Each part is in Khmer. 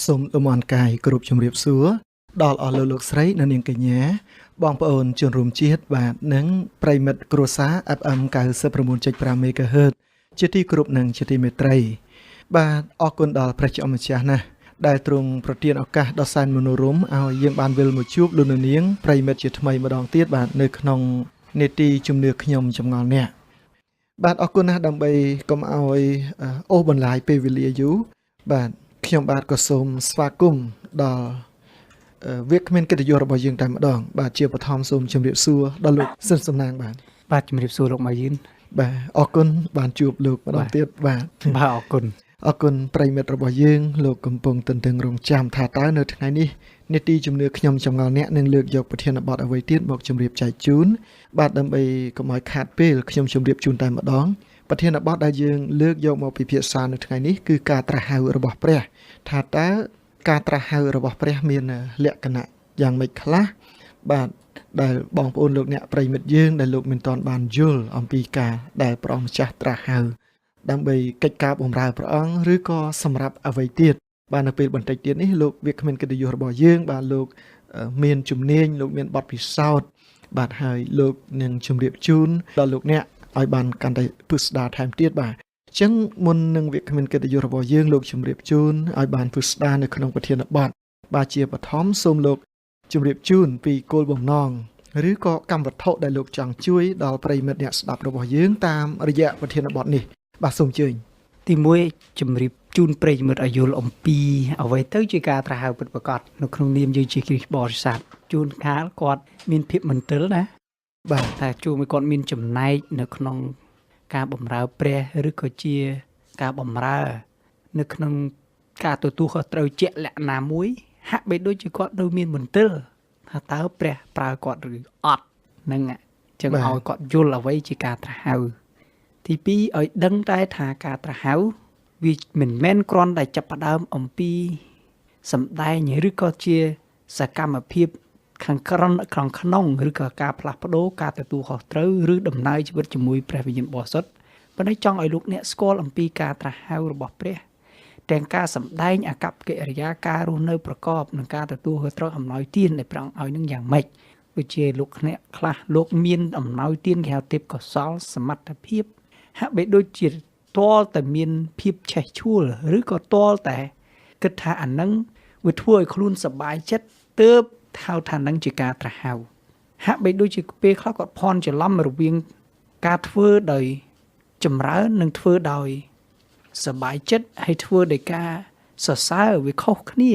សូមលំអរកាយគ្រប់ជម្រាបសួរដល់អស់លោកលោកស្រីនិងនាងកញ្ញាបងប្អូនជនរួមជាតិបាទនិងប្រិយមិត្តគ្រួសារ FM 99.5 MHz ជាទីគោរពនិងជាទីមេត្រីបាទអរគុណដល់ព្រះជាម្ចាស់ណាស់ដែលទ្រង់ប្រទានឱកាសដ៏សែនមនោរម្យឲ្យយើងបានវិលមកជួបលោកនាងប្រិយមិត្តជាថ្មីម្ដងទៀតបាទនៅក្នុងនេតិជំនឿខ្ញុំចម្ងល់អ្នកបាទអរគុណណាស់ដើម្បីកុំឲ្យអូសបន្លាយពេលវេលាយូរបាទខ្ញុំបាទក៏សូមស្វាគមន៍ដល់វាគ្មិនកិត្តិយសរបស់យើងតែម្ដងបាទជាបឋមសូមជម្រាបសួរដល់លោកសិនសំណាងបាទបាទជម្រាបសួរលោកម៉ាយឿនបាទអរគុណបានជួបលោកម្ដងទៀតបាទបាទអរគុណអរគុណប្រិយមិត្តរបស់យើងលោកកំពុងទន្ទឹងរង់ចាំថាតើនៅថ្ងៃនេះនេតិជំនឿខ្ញុំចម្ងល់អ្នកនឹងលើកយកប្រធានបទអ្វីទៀតមកជម្រាបចែកជូនបាទដើម្បីកុំឲ្យខាតពេលខ្ញុំជម្រាបជូនតែម្ដងប្រធានបទដែលយើងលើកយកមកពិភាក្សានៅថ្ងៃនេះគឺការត្រាស់ហៅរបស់ព្រះថាតើការត្រាស់ហៅរបស់ព្រះមានលក្ខណៈយ៉ាងម៉េចខ្លះបាទដែលបងប្អូនលោកអ្នកប្រិយមិត្តយើងដែលលោកមិនទាន់បានយល់អំពីការដែលព្រះអង្គម្ចាស់ត្រាស់ហៅដើម្បីកិច្ចការបម្រើព្រះអង្គឬក៏សម្រាប់អ្វីទៀតបាទនៅពេលបន្តិចទៀតនេះលោកវាគ្មិនកិត្តិយសរបស់យើងបាទលោកមានជំនាញលោកមានបទពិសោធន៍បាទហើយលោកនឹងជម្រាបជូនដល់លោកអ្នកឲ្យបានកាន់តែពិស្ដារថែមទៀតបាទអញ្ចឹងមុននឹងវាគ្មិនកិត្តិយសរបស់យើងលោកជម្រាបជូនឲ្យបានពិស្ដារនៅក្នុងប្រធានបទបាទជាបឋមសូមលោកជម្រាបជូនពីគោលបំណងឬក៏កម្មវត្ថុដែលលោកចង់ជួយដល់ប្រិយមិត្តអ្នកស្ដាប់របស់យើងតាមរយៈប្រធានបទនេះបាទសូមអញ្ជើញទី1ជម្រាបជូនប្រិយមិត្តឲ្យយល់អំពីអ្វីទៅជាការត្រាស់ហៅពិតប្រាកដនៅក្នុងនាមយើងជាគ្រិស្តបរិស័ទជួនកាលគាត់មានភាពមន្ទិលណាបាទថាជួនមួយគាត់មានចំណែកនៅក្នុងការបម្រើព្រះឬក៏ជាការបម្រើនៅក្នុងការទទួលខុសត្រូវជាក់លាក់ណាមួយហាក់បីដូចជាគាត់នៅមានមន្ទិលថាតើព្រះប្រើគាត់ឬអត់ហ្នឹងចឹងឲ្យគាត់យល់អ្វីជាការត្រាស់ហៅទី2ឲ្យដឹងតែថាការត្រាស់ហៅវាមិនមែនគ្រាន់តែចាប់ផ្ដើមអំពីសម្ដែងឬក៏ជាសកម្មភាពខាងក្រៅខាងក្នុងឬក៏ការផ្លាស់ប្ដូរការទទួលខុសត្រូវឬដំណើរជីវិតជាមួយព្រះវិញ្ញាណបរិសុទ្ធប៉ុន្តែចង់ឲ្យលោកអ្នកស្គាល់អំពីការត្រាស់ហៅរបស់ព្រះទាំងការសម្ដែងអាកប្បកិរិយាការរស់នៅប្រកបនឹងការទទួលខុសត្រូវអំណោយទានដែលព្រះអង្គឲ្យនឹងយ៉ាងម៉េចដូចជាលោកអ្នកខ្លះលោកមានអំណោយទានគេហៅទេពកោសលសមត្ថភាពហាក់បីដូចជាទាល់តែមានភាពឆេះឆួលឬក៏ទាល់តែគិតថាអានឹងវាធ្វើឲ្យខ្លួនសប្បាយចិត្តទើបហៅថានឹងជាការត្រាស់ហៅហាក់បីដូចជាពេលខ្លះគាត់ភ័ន្តច្រឡំរវាងការធ្វើដោយចម្រើននិងធ្វើដោយសប្បាយចិត្តហើយធ្វើដោយការសរសើរវាខុសគ្នា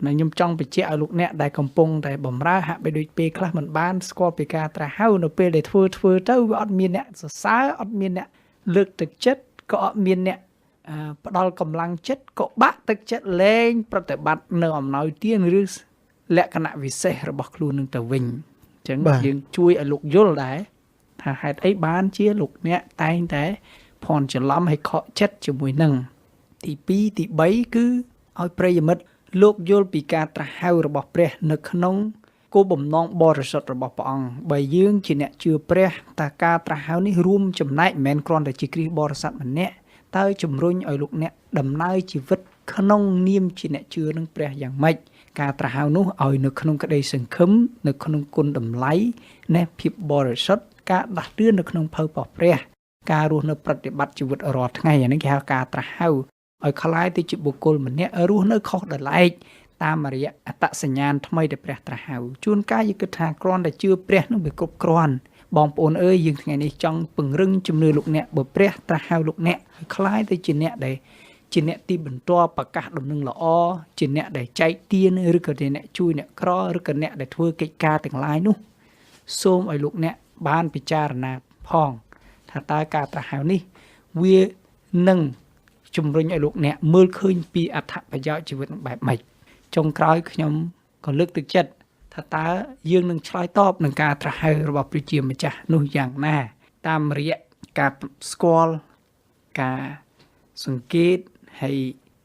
ហើយខ្ញុំចង់បញ្ជាក់ឲ្យលោកអ្នកដែលកំពុងតែបម្រើហាក់បីដូចពេលខ្លះមិនបានស្គាល់ពីការត្រាស់ហៅនៅពេលដែលធ្វើទៅវាអត់មានអ្នកសរសើរអត់មានអ្នកលើកទឹកចិត្តក៏អត់មានអ្នកផ្ដល់កម្លាំងចិត្តក៏បាក់ទឹកចិត្តលែងប្រតិបត្តិនៅអំណោយទានឬលក្ខណៈពិសេសរបស់ខ្លួននឹងទៅវិញអញ្ចឹងយើងជួយឲ្យលោកយល់ដែរថាហេតុអីបានជាលោកអ្នកតែងតែភ័ន្តច្រឡំឲ្យខកចិត្តជាមួយនឹងទី2ទី3គឺឲ្យប្រិយមិត្តលោកយល់ពីការត្រាស់ហៅរបស់ព្រះនៅក្នុងគោលបំណងបរិសុទ្ធរបស់ព្រះអង្គបើយើងជាអ្នកជឿព្រះតើការត្រាស់ហៅនេះរួមចំណែកមិនមែនគ្រាន់តែជាគ្រិស្តបរិស័ទម្នាក់តើជំរុញឲ្យលោកអ្នកដំណើរជីវិតក្នុងនាមជាអ្នកជឿនឹងព្រះយ៉ាងម៉េចការត្រាស់ហៅនោះឲ្យនៅក្នុងក្តីសង្ឃឹមនៅក្នុងគុណតម្លៃនៃភាពបរិសុទ្ធការដាស់តឿននៅក្នុងផ្លូវរបស់ព្រះការរស់នៅប្រតិបត្តិជីវិតរាល់ថ្ងៃអានេះគេហៅការត្រាស់ហៅឲ្យក្លាយទៅជាបុគ្គលម្នាក់រស់នៅខុសដោយឡែកតាមរយៈអត្តសញ្ញាណថ្មីដែលព្រះត្រាស់ហៅជួនកាលយើងគិតថាគ្រាន់តែជឿព្រះនោះវាគ្រប់គ្រាន់បងប្អូនអើយយើងថ្ងៃនេះចង់ពង្រឹងជំនឿលោកអ្នកបើព្រះត្រាស់ហៅលោកអ្នកឲ្យក្លាយទៅជាអ្នកដែលជាអ្នកទីបន្ទាល់ប្រកាសដំណឹងល្អជាអ្នកដែលចែកទានឬក៏ជាអ្នកជួយអ្នកក្រឬក៏អ្នកដែលធ្វើកិច្ចការទាំងឡាយនោះសូមឲ្យលោកអ្នកបានពិចារណាផងថាតើការត្រាស់ហៅនេះវានឹងជំរុញឲ្យលោកអ្នកមើលឃើញពីអត្ថប្រយោជន៍ជីវិតបែបម៉េចចុងក្រោយខ្ញុំក៏លើកទឹកចិត្តថាតើយើងនឹងឆ្លើយតបនឹងការត្រាស់ហៅរបស់ព្រះជាម្ចាស់នោះយ៉ាងណាតាមរយៈការស្គាល់ការសង្កេតហើយ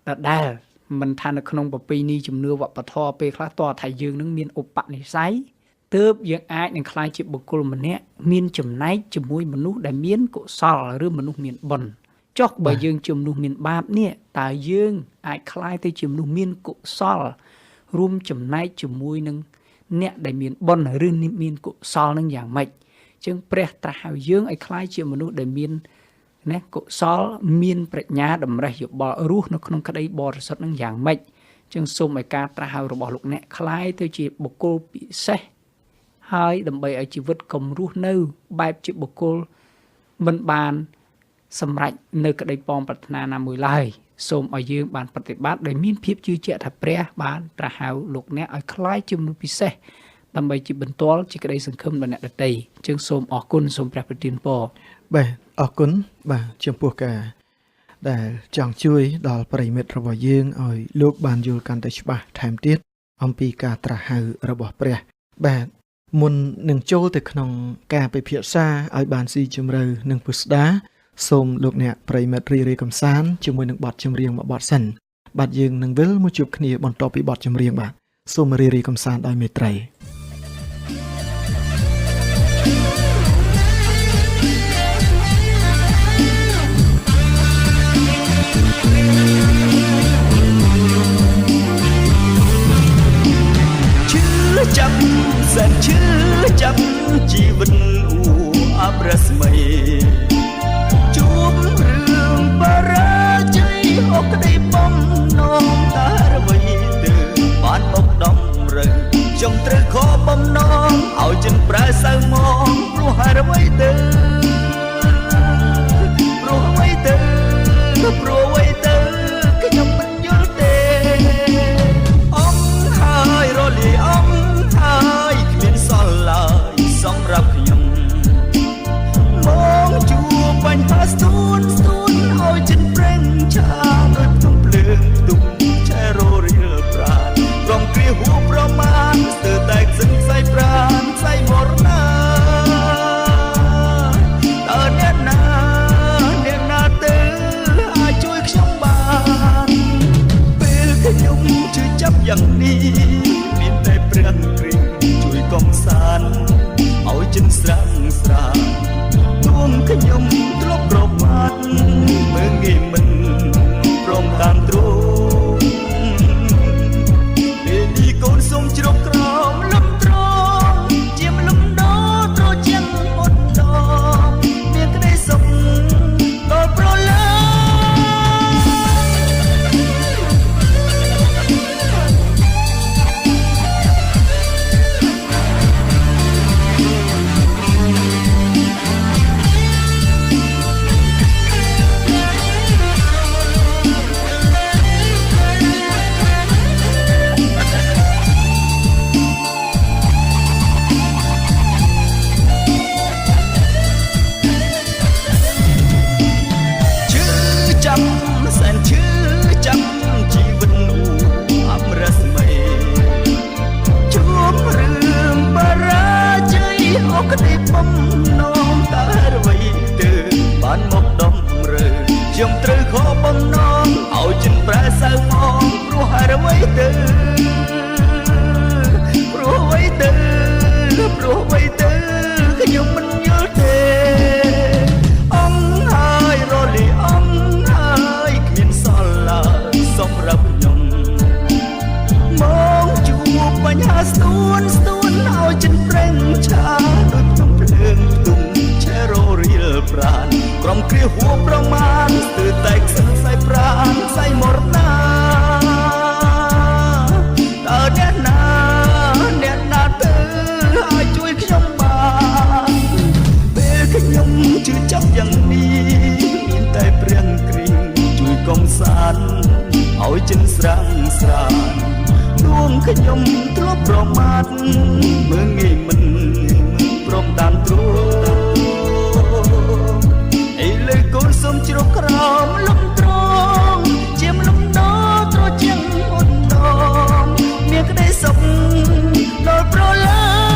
ដដែលមិនថានៅក្នុងប្រពៃណីជំនឿវប្បធម៌ពេលខ្លះតើថាយើងនឹងមានឧបនិស្ស័យទើបយើងអាចនឹងក្លាយជាបុគ្គលម្នាក់មានចំណែកជាមួយមនុស្សដែលមានកុសលឬមនុស្សមានបុណ្យ ចុះបើយើងជាមនុស្សមានបាបនេះតើយើងអាចក្លាយទៅជាមនុស្សមានកុសលរួមចំណែកជាមួយនឹងអ្នកដែលមានបុណ្យឬមានកុសលនឹងយ៉ាងម៉េចចឹងព្រះត្រាស់ហៅយើងឲ្យក្លាយជាមនុស្សដែលមានណាកុសលមានប្រាជ្ញាតម្រេះយោបល់រស់នៅក្នុងក្តីបរិសុទ្ធនឹងយ៉ាងម៉េចចឹងសូមឲ្យការត្រាស់ហៅរបស់លោកអ្នកក្លាយទៅជាបុគ្គលពិសេសហើយដើម្បីឲ្យជីវិតកុំរស់នៅបែបជាបុគ្គលមិនបានសម្រេចនៅក្តីប៉ងប្រាថ្នាណាមួយឡើយសូមឲ្យយើងបានប្រតិបត្តិដោយមានភាពជឿជាក់ថាព្រះបានត្រាស់ហៅលោកអ្នកឲ្យក្លាយជាមនុស្សពិសេសដើម្បីជាបន្ទាល់ជាក្តីសង្ឃឹមដល់អ្នកដទៃចឹងសូមអរគុណសូមព្រះប្រទានពរបាទអរគុណបាទចំពោះការដែលចង់ជួយដល់ប្រិយមិត្តរបស់យើងឲ្យលោកបានយល់កាន់តែច្បាស់ថែមទៀតអំពីការត្រាស់ហៅរបស់ព្រះបាទមុននឹងចូលទៅក្នុងការពិភាក្សាឲ្យបានស៊ីជម្រៅនិងពិស្ដាសូមលោកអ្នកប្រិយមិត្តរីករាយកម្សាន្តជាមួយនឹងបទចម្រៀងមួយបទសិនបាទយើងនឹងវិលមកជួបគ្នាបន្ទាប់ពីបទចម្រៀងបាទសូមរីករាយកម្សាន្តដោយមេត្រីឈឺចាប់សែនឈឺចាប់ជីវិតអ៊ូអបរស្មីជួបរឿងបរាជ័យអកក្តីបំណងតារវីទៅបានមកដំរើខ្ញុំត្រូវខបំណងឲ្យចិនប្រែសៅមកព្រោះហើយអ្វីទៅព្រោះអ្វីទៅព្រោះអ្វីទៅខ្ញុំមិនយល់ទេអងហើយរលាយអងហើយគ្មានសល់ឡើយសម្រាប់ខ្ញុំមកជួបបញ្ហាស្ទួនស្ទួនឲ្យចិនប្រេងឆាដោយផ្ទុំភ្លើងផ្ទុំឆែររៀលប្រានព្រមគ្រាហួប្រមាណស្ទើរតែខ្សឹងខ្សែប្រានខ្សែមរណាតើអ្នកណាអ្នកណាទៅអាចជួយខ្ញុំបានពេលខ្ញុំជឿចាប់យ៉ាងនេះមានតែព្រះគ្រីស្ទជួយកំសាន្តឲ្យចិនស្រាងស្រានទួងខ្ញុំធ្លាប់ប្រមាថមើងងាយមិនព្រមតាមទ្រង់ពេលនេះកូនសូមជ្រកក្រោមលំត្រង់ជាមលំដោត្រជាងមុនដងមានក្តីសុខដល់ប្រឡើយក្តីបំណងតើអ្វីទៅបានមកដំរើខ្ញុំត្រូវខបំណងឲ្យចិនប្រែសៅមកព្រោះហើយអ្វីទៅព្រោះអ្វីទៅព្រោះអ្វីទៅខ្ញុំមិនយល់ទេអងហើយរលីអងហើយគ្មានសល់ឡើយសម្រាប់ខ្ញុំមកជួបបញ្ហាស្ទួនស្ទួនឲ្យចិនប្រេងឆាដូចភ្នំភ្លើងផ្ទុំឆែររៀលប្រានក្រុមគ្រាហួប្រមាណស្ទើរតែខ្សឹងខ្សែប្រានខ្សែមរណាតើអ្នកណាអ្នកណាទៅឲ្យជួយខ្ញុំបានពេលខ្ញុំជឿចាប់យ៉ាងនេះមានតែព្រះគ្រីស្ទជួយកំសាន្តឲ្យចិនស្រាងស្រានដួងខ្ញុំធ្លាប់ប្រមាថមើងងាយមិនព្រមតាមទ្រង់ឥឡូវកូនសូមជ្រកក្រោមលំត្រង់ជាមលំដោត្រជាងមុនដងមានក្តីសុខដល់ប្រឡើយ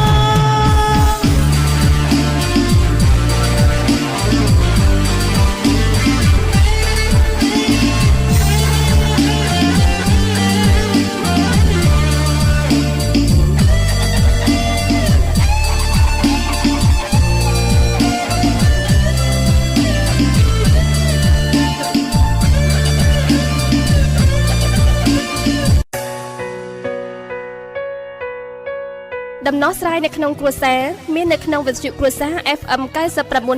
ដំណោះស្រាយនៅក្នុងគ្រួសារមាននៅក្នុងវិទ្យុគ្រួសារ FM 96.5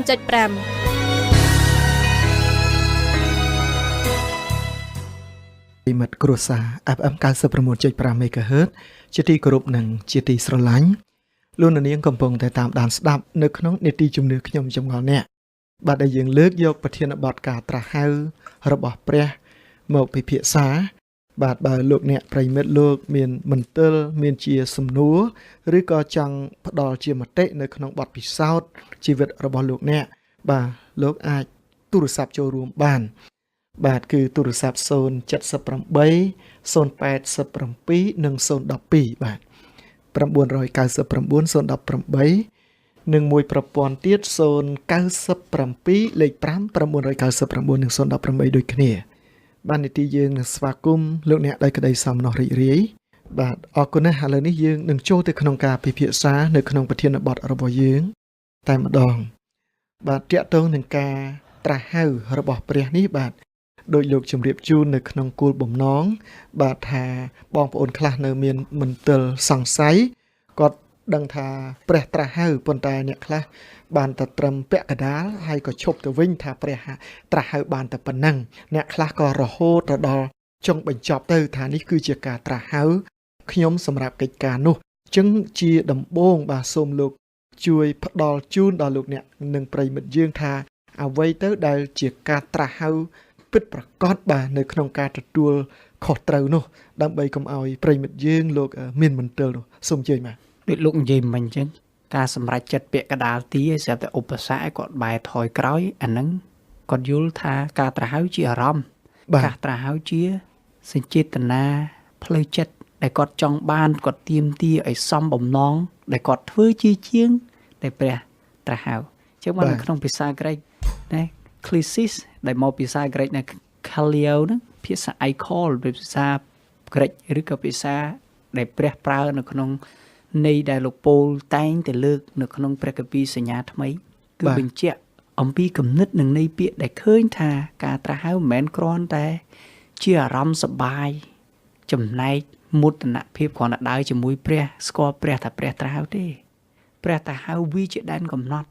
មិត្តគ្រួសារ FM 96.5 MHz ជាទីគោរពនិងជាទីស្រឡាញ់លោកអ្នកនាងកំពុងតែតាមដានស្ដាប់នៅក្នុងនេតិជំនឿខ្ញុំចម្ងល់អ្នកបាទដែលយើងលើកយកប្រធានបទការត្រាស់ហៅរបស់ព្រះមកពិភាក្សាបាទបើលោកអ្នកប្រិយមិត្តលោកមានមន្ទិលមានជាសំណួរឬក៏ចង់ផ្ដល់ជាមតិនៅក្នុងបទពិសោធន៍ជីវិតរបស់លោកអ្នកបាទលោកអាចទូរស័ព្ទចូលរួមបានបាទគឺទូរស័ព្ទ078 087និង012បាទ999 018និងមួយប្រព័ន្ធទៀត097លេខ5 999និង018ដូចគ្នាបាទនីតិយើងនឹងស្វាគមន៍លោកអ្នកដោយក្តីសោមនស្សរីករាយបាទអរគុណណាស់ឥឡូវនេះយើងនឹងចូលទៅក្នុងការពិភាក្សានៅក្នុងប្រធានបទរបស់យើងតែម្ដងបាទទាក់ទងនឹងការត្រាស់ហៅរបស់ព្រះនេះបាទដោយលោកជម្រាបជូននៅក្នុងគោលបំណងបាទថាបងប្អូនខ្លះនៅមានមន្ទិលសង្ស័យគាត់ដឹងថាព្រះត្រាស់ហៅប៉ុន្តែអ្នកខ្លះបានតែត្រឹមពាក់កណ្ដាលហើយក៏ឈប់ទៅវិញថាព្រះត្រាស់ហៅបានតែប៉ុណ្ណឹងអ្នកខ្លះក៏រហូតទៅដល់ចុងបញ្ចប់ទៅថានេះគឺជាការត្រាស់ហៅខ្ញុំសម្រាប់កិច្ចការនោះចឹងជាដំបូងបាទសូមលោកជួយផ្ដល់ជូនដល់លោកអ្នកនិងប្រិយមិត្តយើងថាអ្វីទៅដែលជាការត្រាស់ហៅពិតប្រាកដបាទនៅក្នុងការទទួលខុសត្រូវនោះដើម្បីកុំឲ្យប្រិយមិត្តយើងលោកមានមន្ទិលនោះសូមអញ្ជើញបាទដូចលោកនិយាយមិញអញ្ចឹងការសម្រេចចិត្តពាក្យកណ្ដាលទីឲ្យស្រាប់តែឧបសគ្គឲ្យគាត់បែរថយក្រោយអាហ្នឹងគាត់យល់ថាការត្រាស់ហៅជាអារម្មណ៍ការត្រាស់ហៅជាសេចក្ដីនាផ្លូវចិត្តដែលគាត់ចង់បានគាត់ទាមទារឲ្យសមបំណងដែលគាត់ធ្វើជាជាងដែលព្រះត្រាស់ហៅអញ្ចឹងមកនៅក្នុងភាសាក្រិកណា Clisis ដែលមកភាសាក្រិកណា Kaleo ហ្នឹងភាសា I call ភាសាក្រិកឬក៏ភាសាដែលព្រះប្រើនៅក្នុងនៃដែលលោកពូលតែងតែលើកនៅក្នុងព្រះគម្ពីរសញ្ញាថ្មីគឺបញ្ជាក់អំពីគំនិតនិងន័យពាក្យដែលឃើញថាការត្រាស់ហៅមិនមែនគ្រាន់តែជាអារម្មណ៍សប្បាយចំណែកមោទនភាពគ្រាន់តែដើរជាមួយព្រះស្គាល់ព្រះថាព្រះត្រាស់ហៅទេព្រះត្រាស់ហៅវាជាដែនកំណត់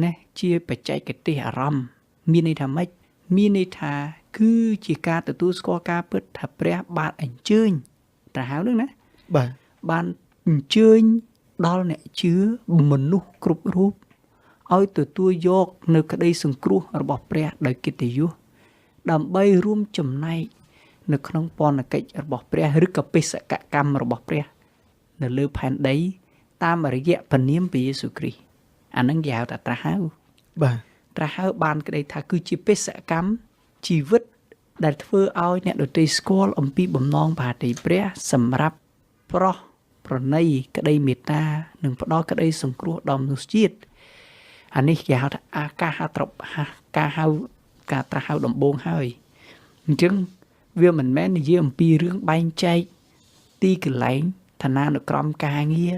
ណាជាបច្ចេកទេសអារម្មណ៍មានន័យថាម៉េចមានន័យថាគឺជាការទទួលស្គាល់ការពិតថាព្រះបានអញ្ជើញត្រាស់ហៅនឹងណាបាទបានអញ្ជើញដល់អ្នកជឿមនុស្សគ្រប់រូបឲ្យទទួលយកនៅក្តីសង្គ្រោះរបស់ព្រះដោយកិត្តិយសដើម្បីរួមចំណែកនៅក្នុងពន្ធកិច្ចរបស់ព្រះឬក៏បេសកកម្មរបស់ព្រះនៅលើផែនដីតាមរយៈព្រះនាមព្រះយេស៊ូវគ្រីស្ទអានឹងគេហៅថាត្រាស់ហៅបាទត្រាស់ហៅបានក្តីថាគឺជាបេសកកម្មជីវិតដែលធ្វើឲ្យអ្នកដទៃស្គាល់អំពីបំណងព្រះហឫទ័យព្រះសម្រាប់ប្រោះប្រណីក្តីមេត្តានិងផ្ដល់ក្តីសង្គ្រោះដល់មនុស្សជាតិអានេះគេហៅថាអាការហៅត្រការហៅការត្រាស់ហៅដំបូងហើយអញ្ចឹងវាមិនមែននិយាយអំពីរឿងបែងចែកទីកន្លែងឋានានុក្រមការងារ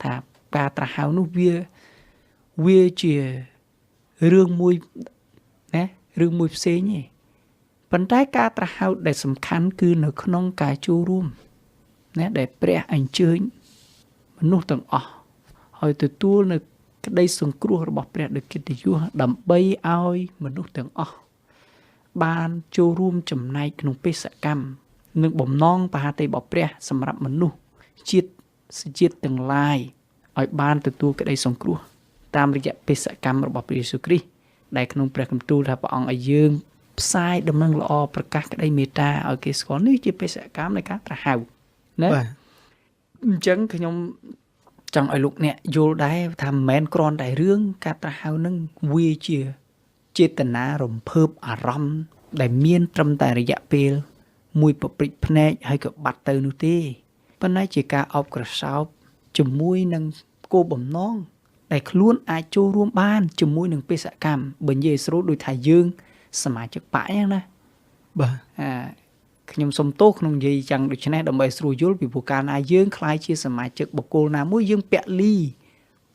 ថាការត្រាស់ហៅនោះវាជារឿងមួយណារឿងមួយផ្សេងទេប៉ុន្តែការត្រាស់ហៅដែលសំខាន់គឺនៅក្នុងការចូលរួមណាដែលព្រះអញ្ជើញមនុស្សទាំងអស់ឲ្យទទួលនៅក្តីសង្គ្រោះរបស់ព្រះដោយកិត្តិយសដើម្បីឲ្យមនុស្សទាំងអស់បានចូលរួមចំណែកក្នុងបេសកកម្មនិងបំណងព្រះហឫទ័យរបស់ព្រះសម្រាប់មនុស្សជាតិទាំងឡាយឲ្យបានទទួលក្តីសង្គ្រោះតាមរយៈបេសកកម្មរបស់ព្រះយេស៊ូវគ្រីស្ទដែលក្នុងព្រះគម្ពីរថាព្រះអង្គឲ្យយើងផ្សាយដំណឹងល្អប្រកាសក្តីមេត្តាឲ្យគេស្គាល់នេះជាបេសកកម្មនៃការត្រាស់ហៅណាបាទអញ្ចឹងខ្ញុំចង់ឲ្យលោកអ្នកយល់ដែរថាមិនមែនគ្រាន់តែរឿងការត្រាស់ហៅនឹងវាជាចេតនារំភើបអារម្មណ៍ដែលមានត្រឹមតែរយៈពេលមួយប្រព្រឹត្តភ្នែកហើយក៏បាត់ទៅនោះទេប៉ុន្តែជាការអោបក្រសោបជាមួយនឹងគោលបំណងដែលខ្លួនអាចចូលរួមបានជាមួយនឹងបេសកកម្មបើនិយាយស្រួលដូចថាយើងសមាជិកបក្សអញ្ចឹងណាបាទខ្ញុំសុំទោសក្នុងនិយាយចឹងដូច្នេះដើម្បីស្រួលយល់ពីព្រោះកាលណាយើងក្លាយជាសមាជិកបុគ្គលណាមួយយើងពលី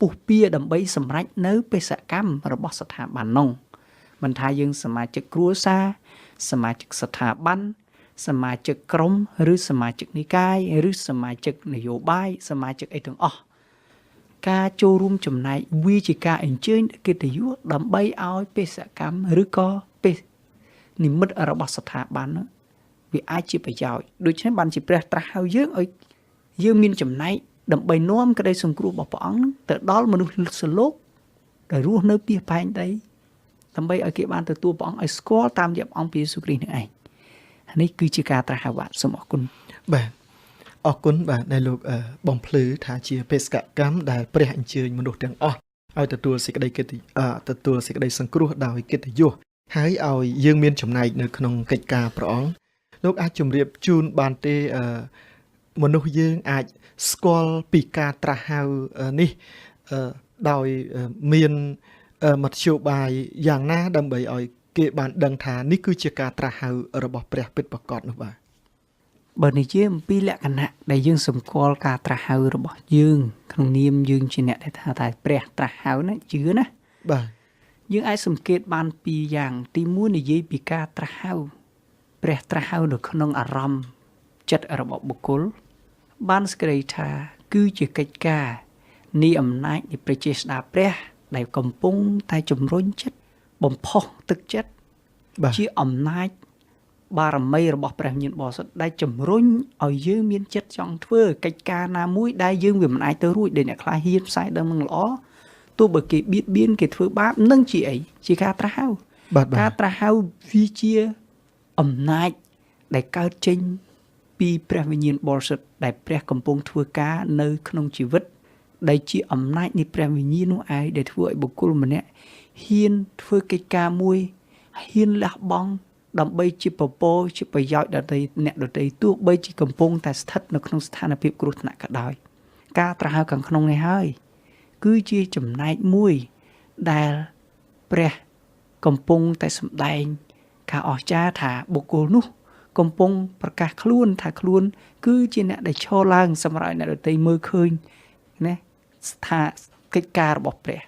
ពុះពៀដើម្បីសម្រេចនៅបេសកកម្មរបស់ស្ថាប័ននោះមិនថាយើងសមាជិកគ្រួសារសមាជិកស្ថាប័នសមាជិកក្រុមឬសមាជិកនិកាយឬសមាជិកនយោបាយសមាជិកអីទាំងអស់ ការចូលរួមចំណែកវាជាការអញ្ជើញកិត្តិយសដើម្បីឲ្យបេសកកម្មឬក៏បេសនិមិត្តរបស់ស្ថាប័នវាអាចជាប្រយោជន៍ដូច្នេះបានជាព្រះត្រាស់ហៅយើងឲ្យយើងមានចំណែកដើម្បីនាំក្តីសង្គ្រោះរបស់ព្រះអង្គទៅដល់មនុស្សសលោកដែលរស់នៅពីផែនដីដើម្បីឲ្យគេបានទទួលព្រះអង្គឲ្យស្គាល់តាមរយៈអង្គព្រះយេស៊ូវគ្រីស្ទនេះឯងនេះគឺជាការត្រាស់ហៅបាទសូមអរគុណបាទអរគុណបាទដែលលោកបំភ្លឺថាជាបេសកកម្មដែលព្រះអញ្ជើញមនុស្សទាំងអស់ឲ្យទទួលសេចក្តីកិត្តិទទួលសេចក្តីសង្គ្រោះដោយកិត្តិយសហើយឲ្យយើងមានចំណែកនៅក្នុងកិច្ចការព្រះអង្គលោកអាចជម្រាបជូនបានទេមនុស្សយើងអាចស្គាល់ពីការត្រាស់ហៅនេះដោយមានមធ្យោបាយយ៉ាងណាដើម្បីឲ្យគេបានដឹងថានេះគឺជាការត្រាស់ហៅរបស់ព្រះពិតប្រាកដនោះបាទបើនិយាយអំពីលក្ខណៈដែលយើងសម្គាល់ការត្រាស់ហៅរបស់យើងក្នុងនាមយើងជាអ្នកដែលថាតែព្រះត្រាស់ហៅណាជឿណាបាទយើងអាចសង្កេតបានពីរយ៉ាងទីមួយនិយាយពីការត្រាស់ហៅព្រះត្រាស់ហៅនៅក្នុងអារម្មណ៍ចិត្តរបស់បុគ្គលបានសេចក្តីថាគឺជាកិច្ចការនៃអំណាចនៃព្រះចេស្តាព្រះដែលកំពុងតែជំរុញចិត្តបំផុសទឹកចិត្តជាអំណាចបារមីរបស់ព្រះវិញ្ញាណបរិសុទ្ធដែលជំរុញឲ្យយើងមានចិត្តចង់ធ្វើកិច្ចការណាមួយដែលយើងវាមិនអាចទៅរួចដែលអ្នកខ្លះហ៊ានផ្សាយដឹងនឹងល្អទោះបើគេបៀតបៀនគេធ្វើបាបនឹងជាអីជាការត្រាស់ហៅការត្រាស់ហៅវាជាអំណាចដែលកើតចេញពីព្រះវិញ្ញាណបរិសុទ្ធដែលព្រះកំពុងធ្វើការនៅក្នុងជីវិតដែលជាអំណាចនៃព្រះវិញ្ញាណនោះឯងដែលធ្វើឲ្យបុគ្គលម្នាក់ហ៊ានធ្វើកិច្ចការមួយហ៊ានលះបង់ដើម្បីជាពពកជាប្រយោជន៍ដល់អ្នកដទៃទោះបីជាកំពុងតែស្ថិតនៅក្នុងស្ថានភាពគ្រោះថ្នាក់ក៏ដោយការត្រាស់ហៅខាងក្នុងនេះហើយគឺជាចំណែកមួយដែលព្រះកំពុងតែសម្ដែងការអស្ចារ្យថាបុគ្គលនោះកំពុងប្រកាសខ្លួនថាខ្លួនគឺជាអ្នកដែលឈរឡើងសម្រាប់អ្នកដទៃមើលឃើញណាស្ថាកិច្ចការរបស់ព្រះ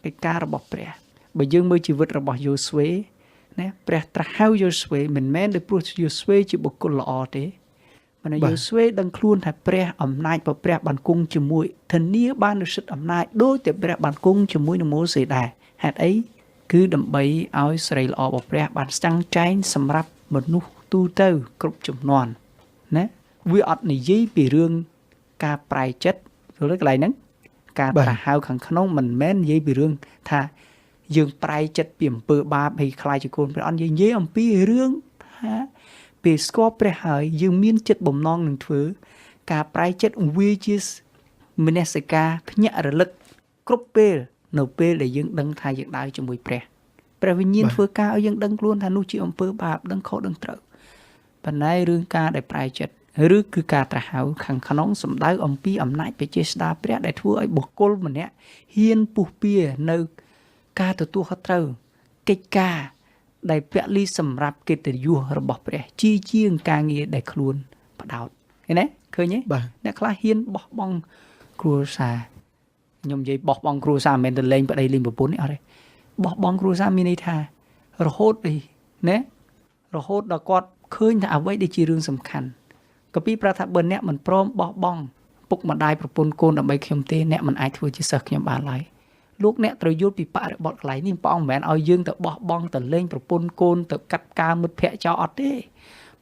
កិច្ចការរបស់ព្រះបើយើងមើលជីវិតរបស់យូស្វេណាព្រះត្រាស់ហៅយូស្វេមិនមែនដោយព្រោះយូស្វេជាបុគ្គលល្អទេប៉ុន្តែយូស្វេដឹងខ្លួនថាព្រះអំណាចរបស់ព្រះបានគង់ជាមួយធានាបាននូវសិទ្ធិអំណាចដោយតែព្រះបានគង់ជាមួយនឹងម៉ូសេដែរហេតុអីគឺដើម្បីឲ្យសិរីល្អរបស់ព្រះបានស្ចាំងចែងសម្រាប់មនុស្សទូទៅគ្រប់ជំនាន់ណាវាអត់និយាយពីរឿងការប្រែចិត្តយល់ទេកន្លែងហ្នឹងការត្រាស់ហៅខាងក្នុងមិនមែននិយាយពីរឿងថាយើងប្រែចិត្តពីអំពើបាបហើយខ្លាចជាកូនព្រះអត់និយាយអំពីរឿងថាពេលស្គាល់ព្រះហើយយើងមានចិត្តបំណងនឹងធ្វើការប្រែចិត្តវាជាមនសិការភ្ញាក់រលឹកគ្រប់ពេលនៅពេលដែលយើងដឹងថាយើងដើរជាមួយព្រះព្រះវិញ្ញាណធ្វើការឲ្យយើងដឹងខ្លួនថានោះជាអំពើបាបដឹងខុសដឹងត្រូវប៉ុន្តែរឿងការដែលប្រែចិត្តឬគឺការត្រាស់ហៅខាងក្នុងសំដៅអំពីអំណាចព្រះចេស្តាព្រះដែលធ្វើឲ្យបុគ្គលម្នាក់ហ៊ានពុះពៀនៅការទទួលខុសត្រូវកិច្ចការដែលពលីសម្រាប់កិត្តិយសរបស់ព្រះជាជាងការងារដែលខ្លួនផ្ដោតឃើញទេឃើញទេអ្នកខ្លះហ៊ានបោះបង់គ្រួសារខ្ញុំនិយាយបោះបង់គ្រួសារមិនមែនទៅលេងប្តីលេងប្រពន្ធនេះអត់ទេបោះបង់គ្រួសារមានន័យថារហូតអីណារហូតដល់គាត់ឃើញថាអ្វីដែលជារឿងសំខាន់កាពីប្រាប់ថាបើអ្នកមិនព្រមបោះបង់ពុកម្ដាយប្រពន្ធកូនដើម្បីខ្ញុំទេអ្នកមិនអាចធ្វើជាសិស្សខ្ញុំបានឡើយលោកអ្នកត្រូវយល់ពីបរិបទកន្លែងនេះព្រះអង្គមិនមែនឲ្យយើងទៅបោះបង់ទៅលេងប្រពន្ធកូនទៅកាត់ការមិត្តភ័ក្តិចោលអត់ទេ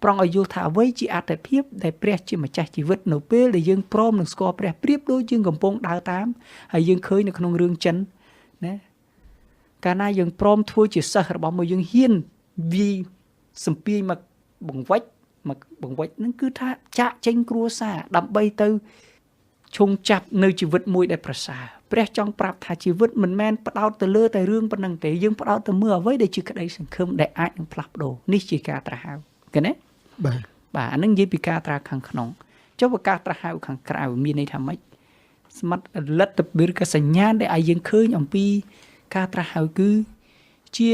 ប្រងឲ្យយល់ថាអ្វីជាអត្ថភាពដែលព្រះជាម្ចាស់ជីវិតនៅពេលដែលយើងព្រមនឹងស្គាល់ព្រះប្រៀបដូចយើងកំពុងដើរតាមហើយយើងឃើញនៅក្នុងរឿងចិនណាកាលណាយើងព្រមធ្វើជាសិស្សរបស់មួយយើងហ៊ានវាយសំពាយមកបង្វិចមកបង្វិចនឹងគឺថាចាក់ចេញគ្រួសារដើម្បីទៅឈុងចាប់នៅជីវិតមួយដែលប្រសើរព្រះចង់ប្រាប់ថាជីវិតមិនមែនផ្ដោតទៅលើតែរឿងប៉ុណ្ណឹងទេយើងផ្ដោតទៅមើលអ្វីដែលជាក្តីសង្ឃឹមដែលអាចនឹងផ្លាស់ប្ដូរនេះជាការត្រាស់ហៅឃើញទេបាទបាទអានឹងនិយាយពីការត្រាស់ខាងក្នុងចុះបើការត្រាស់ហៅខាងក្រៅមានន័យថាម៉េចសមត្ថលទ្ធភាពឬក៏សញ្ញាណដែលឲ្យយើងឃើញអំពីការត្រាស់ហៅគឺជា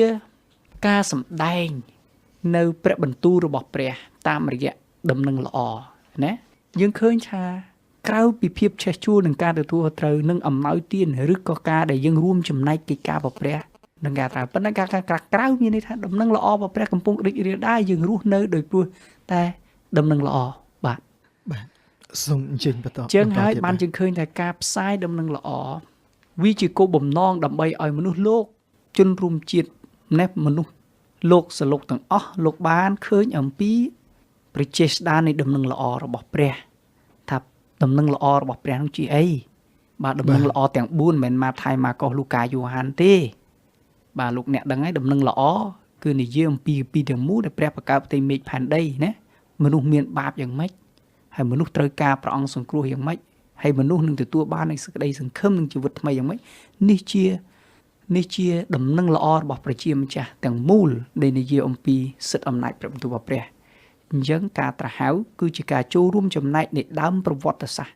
ការសម្ដែងនៅព្រះបន្ទូលរបស់ព្រះតាមរយៈដំណឹងល្អណាយើងឃើញថាក្រៅពីភាពឆេះជួលនឹងការទទួលត្រូវនឹងអំណោយទានឬក៏ការដែលយើងរួមចំណែកកិច្ចការរបស់ព្រះនឹងការត្រាស់ប៉ុន្តែការក្រៅមានន័យថាដំណឹងល្អរបស់ព្រះកំពុងរីករាលដាលយើងរស់នៅដោយព្រោះតែដំណឹងល្អបាទ បាទ សូមអញ្ជើញបន្ត ចឹងហើយបានយើងឃើញថាការផ្សាយដំណឹងល្អវាជាគោលបំណងដើម្បីឲ្យមនុស្សលោកជនរួមជាតិនេះមនុស្សលោកសលោកទាំងអស់លោកបានឃើញអំពីព្រះចេស្តានៃដំណឹងល្អរបស់ព្រះថាដំណឹងល្អរបស់ព្រះនោះជាអីបាទដំណឹងល្អទាំង4មិនមែនម៉ាថាយម៉ាកុសលូកាយូហានទេបាទលោកអ្នកដឹងហើយដំណឹងល្អគឺនិយាយអំពីទាំងមូលដែលព្រះបង្កើតផ្ទៃមេឃផែនដីណាមនុស្សមានបាបយ៉ាងម៉េចហើយមនុស្សត្រូវការព្រះអង្គសង្គ្រោះយ៉ាងម៉េចហើយមនុស្សនឹងទទួលបាននូវសេចក្តីសង្ឃឹមនិងជីវិតថ្មីយ៉ាងម៉េចនេះជាដំណឹងល្អរបស់ព្រះជាម្ចាស់ទាំងមូលដែលនិយាយអំពីសិទ្ធិអំណាចព្រះបន្ទូលរបស់ព្រះអញ្ចឹងការត្រាស់ហៅគឺជាការចូលរួមចំណែកនៃដើមប្រវត្តិសាស្ត្រ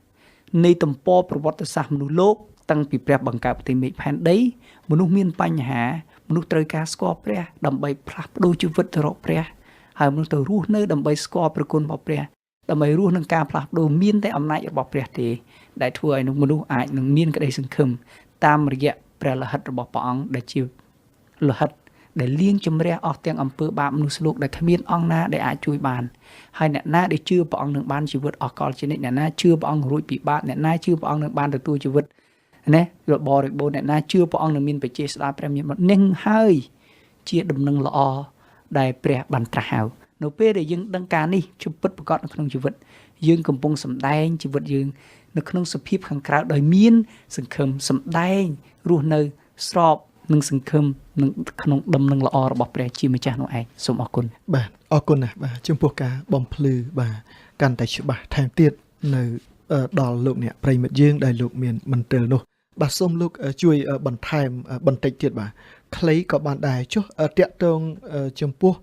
នៃទំព័រប្រវត្តិសាស្ត្រមនុស្សលោកតាំងពីព្រះបង្កើតផ្ទៃមេឃផែនដីមនុស្សមានបញ្ហាមនុស្សត្រូវការស្គាល់ព្រះដើម្បីផ្លាស់ប្ដូរជីវិតទៅរកព្រះហើយមនុស្សទៅរស់នៅដើម្បីស្គាល់ព្រះគុណរបស់ព្រះដើម្បីរស់នឹងការផ្លាស់ប្ដូរមានតែអំណាចរបស់ព្រះទេដែលធ្វើឲ្យមនុស្សអាចនឹងមានក្តីសង្ឃឹមតាមរយៈព្រះលោហិតរបស់ព្រះអង្គដែលជាលោហិតដែលលាងជម្រះអស់ទាំងអំពើបាបមនុស្សលោកដែលគ្មានអង្គណាដែលអាចជួយបានហើយអ្នកណាដែលជឿព្រះអង្គនឹងបានជីវិតអស់កលជានិច្ចអ្នកណាជឿព្រះអង្គរួចពីបាបអ្នកណាជឿព្រះអង្គនឹងបានទទួលជីវិតណារបរិបូរណ៍អ្នកណាជឿព្រះអង្គនឹងមានព្រះចេស្តាព្រះមានបុត្រនេះហើយជាដំណឹងល្អដែលព្រះបានត្រាស់ហៅនៅពេលដែលយើងដឹងការនេះជពិតប្រាកដនៅក្នុងជីវិតយើងកំពុងសម្ដែងជីវិតយើងនៅក្នុងសភាពខាងក្រៅដោយមានសង្ឃឹមសម្ដែងរស់នៅស្របនឹងសង្ឃឹមនឹងក្នុងដំណឹងល្អរបស់ព្រះជាម្ចាស់នោះឯងសូមអរគុណបាទអរគុណណាស់បាទចំពោះការបំភ្លឺបាទកាន់តែច្បាស់ថែមទៀតនៅដល់លោកអ្នកប្រិយមិត្តយើងដែលលោកមានមន្ទិលនោះបាទសូមលោកជួយបន្ថែមបន្តិចទៀតបាទខ្លីក៏បានដែរចុះតាក់ទងចំពោះ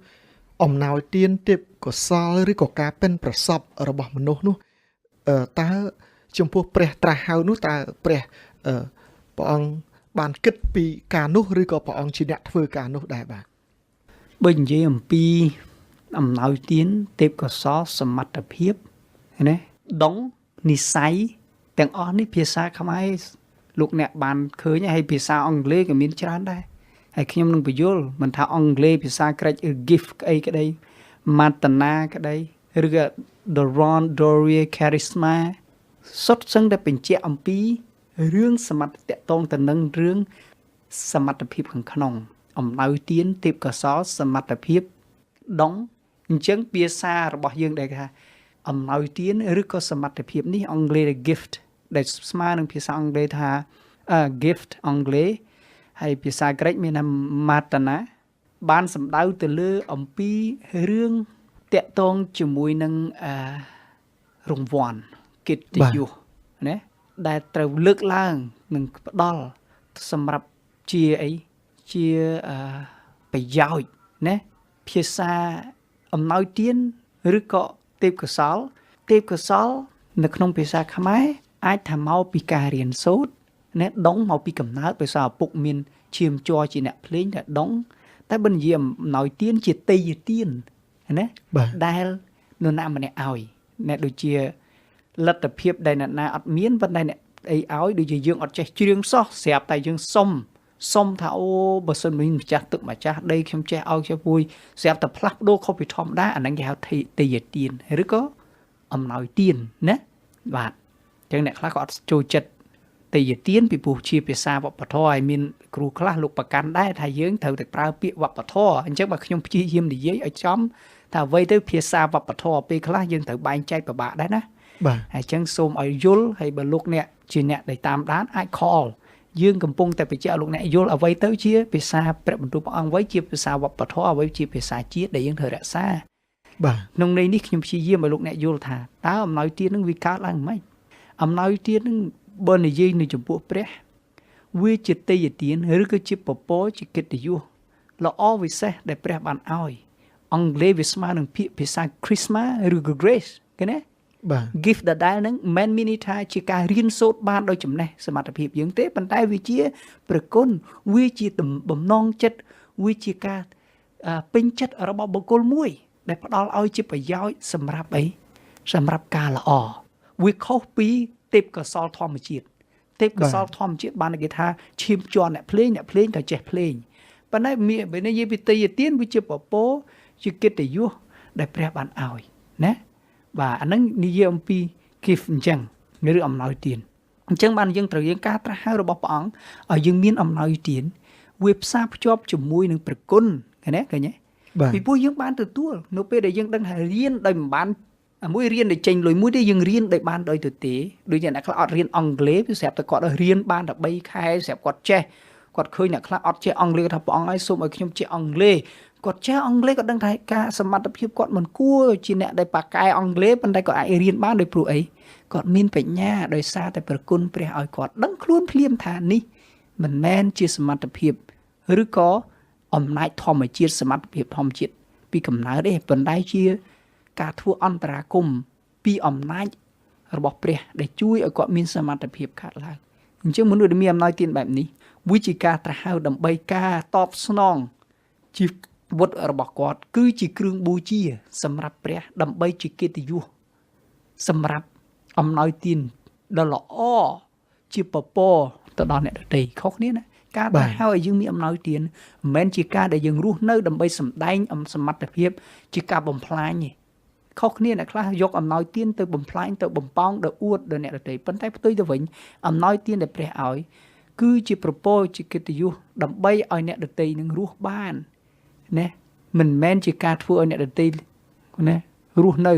អំណោយទានទេពកោសលឬក៏ការប៉ិនប្រសពរបស់មនុស្សនោះតើចំពោះព្រះត្រាស់ហៅនោះតើព្រះព្រះអង្គបានគិតពីការនោះឬក៏ព្រះអង្គជាអ្នកធ្វើការនោះដែរបាទបើនិយាយអំពីអំណោយទានទេពកោសលសមត្ថភាពណាដងនិស័យទាំងអស់នេះភាសាខ្មែរលោកអ្នកបានឃើញហើយភាសាអង់គ្លេសក៏មានច្រើនដែរហើយខ្ញុំនឹងបញ្យល់មិនថាអង់គ្លេសភាសាក្រិចឬ gift ក្អីក្តី Matana ក្តីឬក៏ Doron Doria Charisma សុទ្ធសឹងតែបញ្ជាក់អំពីរឿងសមត្ថតកតងទៅនឹងរឿងសមត្ថភាពខាងក្នុងអំណោយទានទេពកោសលសមត្ថភាពដងអញ្ចឹងភាសារបស់យើងដែលគេថាអំណោយទានឬក៏សមត្ថភាពនេះអង់គ្លេស gift ដែលស្មើនឹងភាសាអង់គ្លេសថា gift អង់គ្លេសហើយភាសាក្រិចមានថា Matana បានសំដៅទៅលើអំពីរឿងតាក់ទងជាមួយនឹងរង្វាន់កិត្តិយសណាដែលត្រូវលើកឡើងនិងផ្ដល់សម្រាប់ជាអីជាប្រយោជន៍ណាភាសាអំណោយទានឬក៏ទេពកោសលទេពកោសលនៅក្នុងភាសាខ្មែរអាចថាមកពីការរៀនសូត្រណាដងមកពីកំណើតភាសាឪពុកមានឈាមជ័រជាអ្នកភ្លេងតែដងតែបើនិយាយអំណោយទានជាទេយទានណាដែលនរណាម្នាក់ឲ្យអ្នកដូចជាលទ្ធភាពដែលអ្នកណាអត់មានប៉ុន្តែអ្នកអីឲ្យដូចជាយើងអត់ចេះច្រៀងសោះស្រាប់តែយើងសុំថាអូបើសិនមានម្ចាស់ទឹកម្ចាស់ដីខ្ញុំចេះឲ្យខ្ញុំពួយស្រាប់តែផ្លាស់ប្ដូរខុសពីធម្មតាអាហ្នឹងគេហៅទេយទានឬក៏អំណោយទានណាបាទអញ្ចឹងអ្នកខ្លះក៏អត់ចូលចិត្តទេយទានពីព្រោះជាភាសាវប្បធម៌ហើយមានគ្រូខ្លះលោកប្រកាន់ដែរថាយើងត្រូវតែប្រើពាក្យវប្បធម៌អញ្ចឹងបើខ្ញុំព្យាយាមនិយាយឲ្យចំថាអ្វីទៅភាសាវប្បធម៌ពេលខ្លះយើងត្រូវបែងចែកពិបាកដែរណាបាទហើយអញ្ចឹងសូមឲ្យយល់ហើយបើលោកអ្នកជាអ្នកដែលតាមដានអាច call យើងកំពុងតែបញ្ជាក់ឲ្យលោកអ្នកយល់អ្វីទៅជាភាសាព្រះបន្ទូលព្រះអង្គអ្វីជាភាសាវប្បធម៌អ្វីជាភាសាជាតិដែលយើងត្រូវរក្សាបាទក្នុងន័យនេះខ្ញុំព្យាយាមឲ្យលោកអ្នកយល់ថាតើអំណោយទាននឹងវាកើតឡើងមិនអំណោយទាននឹងបើនិយាយនៅចំពោះព្រះវាជាទេយទានឬក៏ជាពពកជាកិត្តិយសល្អវិសេសដែលព្រះបានឲ្យអង់គ្លេសវាស្មើនឹងពាក្យភាសា Christmas ឬក៏ Grace គេណាបាទ gift ដដែលហ្នឹងមិនមានន័យថាជាការរៀនសូត្របានដោយចំណេះសមត្ថភាពយើងទេប៉ុន្តែវាជាព្រះគុណវាជាបំណងចិត្តវាជាការពេញចិត្តរបស់បុគ្គលមួយដែលផ្ដល់ឲ្យជាប្រយោជន៍សម្រាប់អីសម្រាប់ការល្អវាខុសពីទេពកោសលធម្មជាតិទេពកោសលធម្មជាតិបានគេថាឈាមជ័រអ្នកភ្លេងអ្នកភ្លេងក៏ចេះភ្លេងប៉ុន្តែមានបើនិយាយពីទេយទានវាជាពពកជាកិត្តិយសដែលព្រះបានឲ្យណាបាទអាហ្នឹងនិយាយអំពី gift អញ្ចឹងឬអំណោយទានអញ្ចឹងបានយើងត្រូវយើងការត្រាស់ហៅរបស់ព្រះអង្គឲ្យយើងមានអំណោយទានវាផ្សារភ្ជាប់ជាមួយនឹងព្រះគុណឃើញទេឃើញទេ បាទ ពីព្រោះយើងបានទទួលនៅពេលដែលយើងដឹងថារៀនដោយមិនបានអាមួយរៀនដោយចេញលុយមួយទេយើងរៀនដោយបានដោយទៅទេដូចជាអ្នកខ្លះអត់រៀនអង់គ្លេសវាស្រាប់តែគាត់រៀនបានតែ3ខែស្រាប់គាត់ចេះគាត់ឃើញអ្នកខ្លះអត់ចេះអង់គ្លេសគាត់ថាព្រះអង្គឲ្យសូមឲ្យខ្ញុំចេះអង់គ្លេសគាត់ចេះអង់គ្លេសគាត់ដឹងថាការសមត្ថភាពគាត់មិនគួរជាអ្នកដែលប៉ាកែអង់គ្លេសប៉ុន្តែគាត់អាចរៀនបានដោយព្រោះអីគាត់មានបញ្ញាដោយសារតែប្រគុណព្រះឲ្យគាត់ដឹងខ្លួនភ្លាមថានេះមិនមែនជាសមត្ថភាពឬក៏អំណាចធម្មជាតិសមត្ថភាពធម្មជាតិពីកំណើតទេប៉ុន្តែជាការធ្វើអន្តរាគមន៍ពីអំណាចរបស់ព្រះដែលជួយឲ្យគាត់មានសមត្ថភាពកើតឡើងអញ្ចឹងមនុស្សដែលមានអំណោយទានបែបនេះវាជាការត្រាស់ហៅដើម្បីការតបស្នងជីវិតរបស់គាត់គឺជាគ្រឿងបូជាសម្រាប់ព្រះដើម្បីជាកិត្តិយសសម្រាប់អំណោយទានដ៏ល្អជាពពរទៅដល់អ្នកដទៃខុសគ្នាណាការត្រាស់ហៅឲ្យយើងមានអំណោយទានមិនមែនជាការដែលយើងរស់នៅដើម្បីសម្ដែងអំសមត្ថភាពជាការបំផ្លាញទេខុសគ្នាអ្នកខ្លះយកអំណោយទានទៅបំផ្លាញទៅបំប៉ោងទៅអួតដល់អ្នកដទៃប៉ុន្តែផ្ទុយទៅវិញអំណោយទានដែលព្រះឲ្យគឺជាប្រពោជាកិត្តិយសដើម្បីឲ្យអ្នកដទៃនឹងរស់បានណាមិនមែនជាការធ្វើឲ្យអ្នកដទៃណារស់នៅ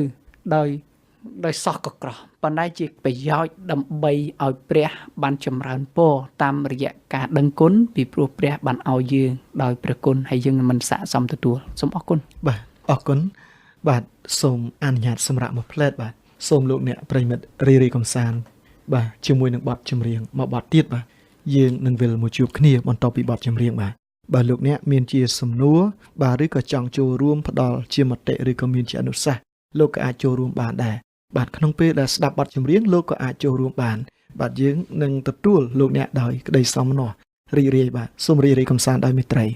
ដោយសោះកក្រោះប៉ុន្តែជាប្រយោជន៍ដើម្បីឲ្យព្រះបានចម្រើនពរតាមរយៈការដឹងគុណពីព្រោះព្រះបានឲ្យយើងដោយព្រះគុណហើយយើងមិនស័ក្តិសមទទួលសូមអរគុណ បាទអរគុណបាទសូមអនុញ្ញាតសម្រាប់មួយផ្លែតបាទសូមលោកអ្នកប្រិយមិត្តរីរីកំសាន្តបាទជាមួយនឹងបទចម្រៀងមួយបទទៀតបាទយើងនឹងវិលមកជួបគ្នាបន្ទាប់ពីបទចម្រៀងបាទបើលោកអ្នកមានជាសំណួរបាទឬក៏ចង់ចូលរួមផ្ដល់ជាមតិឬក៏មានជាអនុសាសន៍លោកក៏អាចចូលរួមបានដែរបាទក្នុងពេលដែលស្ដាប់បទចម្រៀងលោកក៏អាចចូលរួមបានបាទយើងនឹងទទួលលោកអ្នកដោយក្តីសោមនស្សរីករាយបាទសូមរីករាយកំសាន្តដោយមេត្រី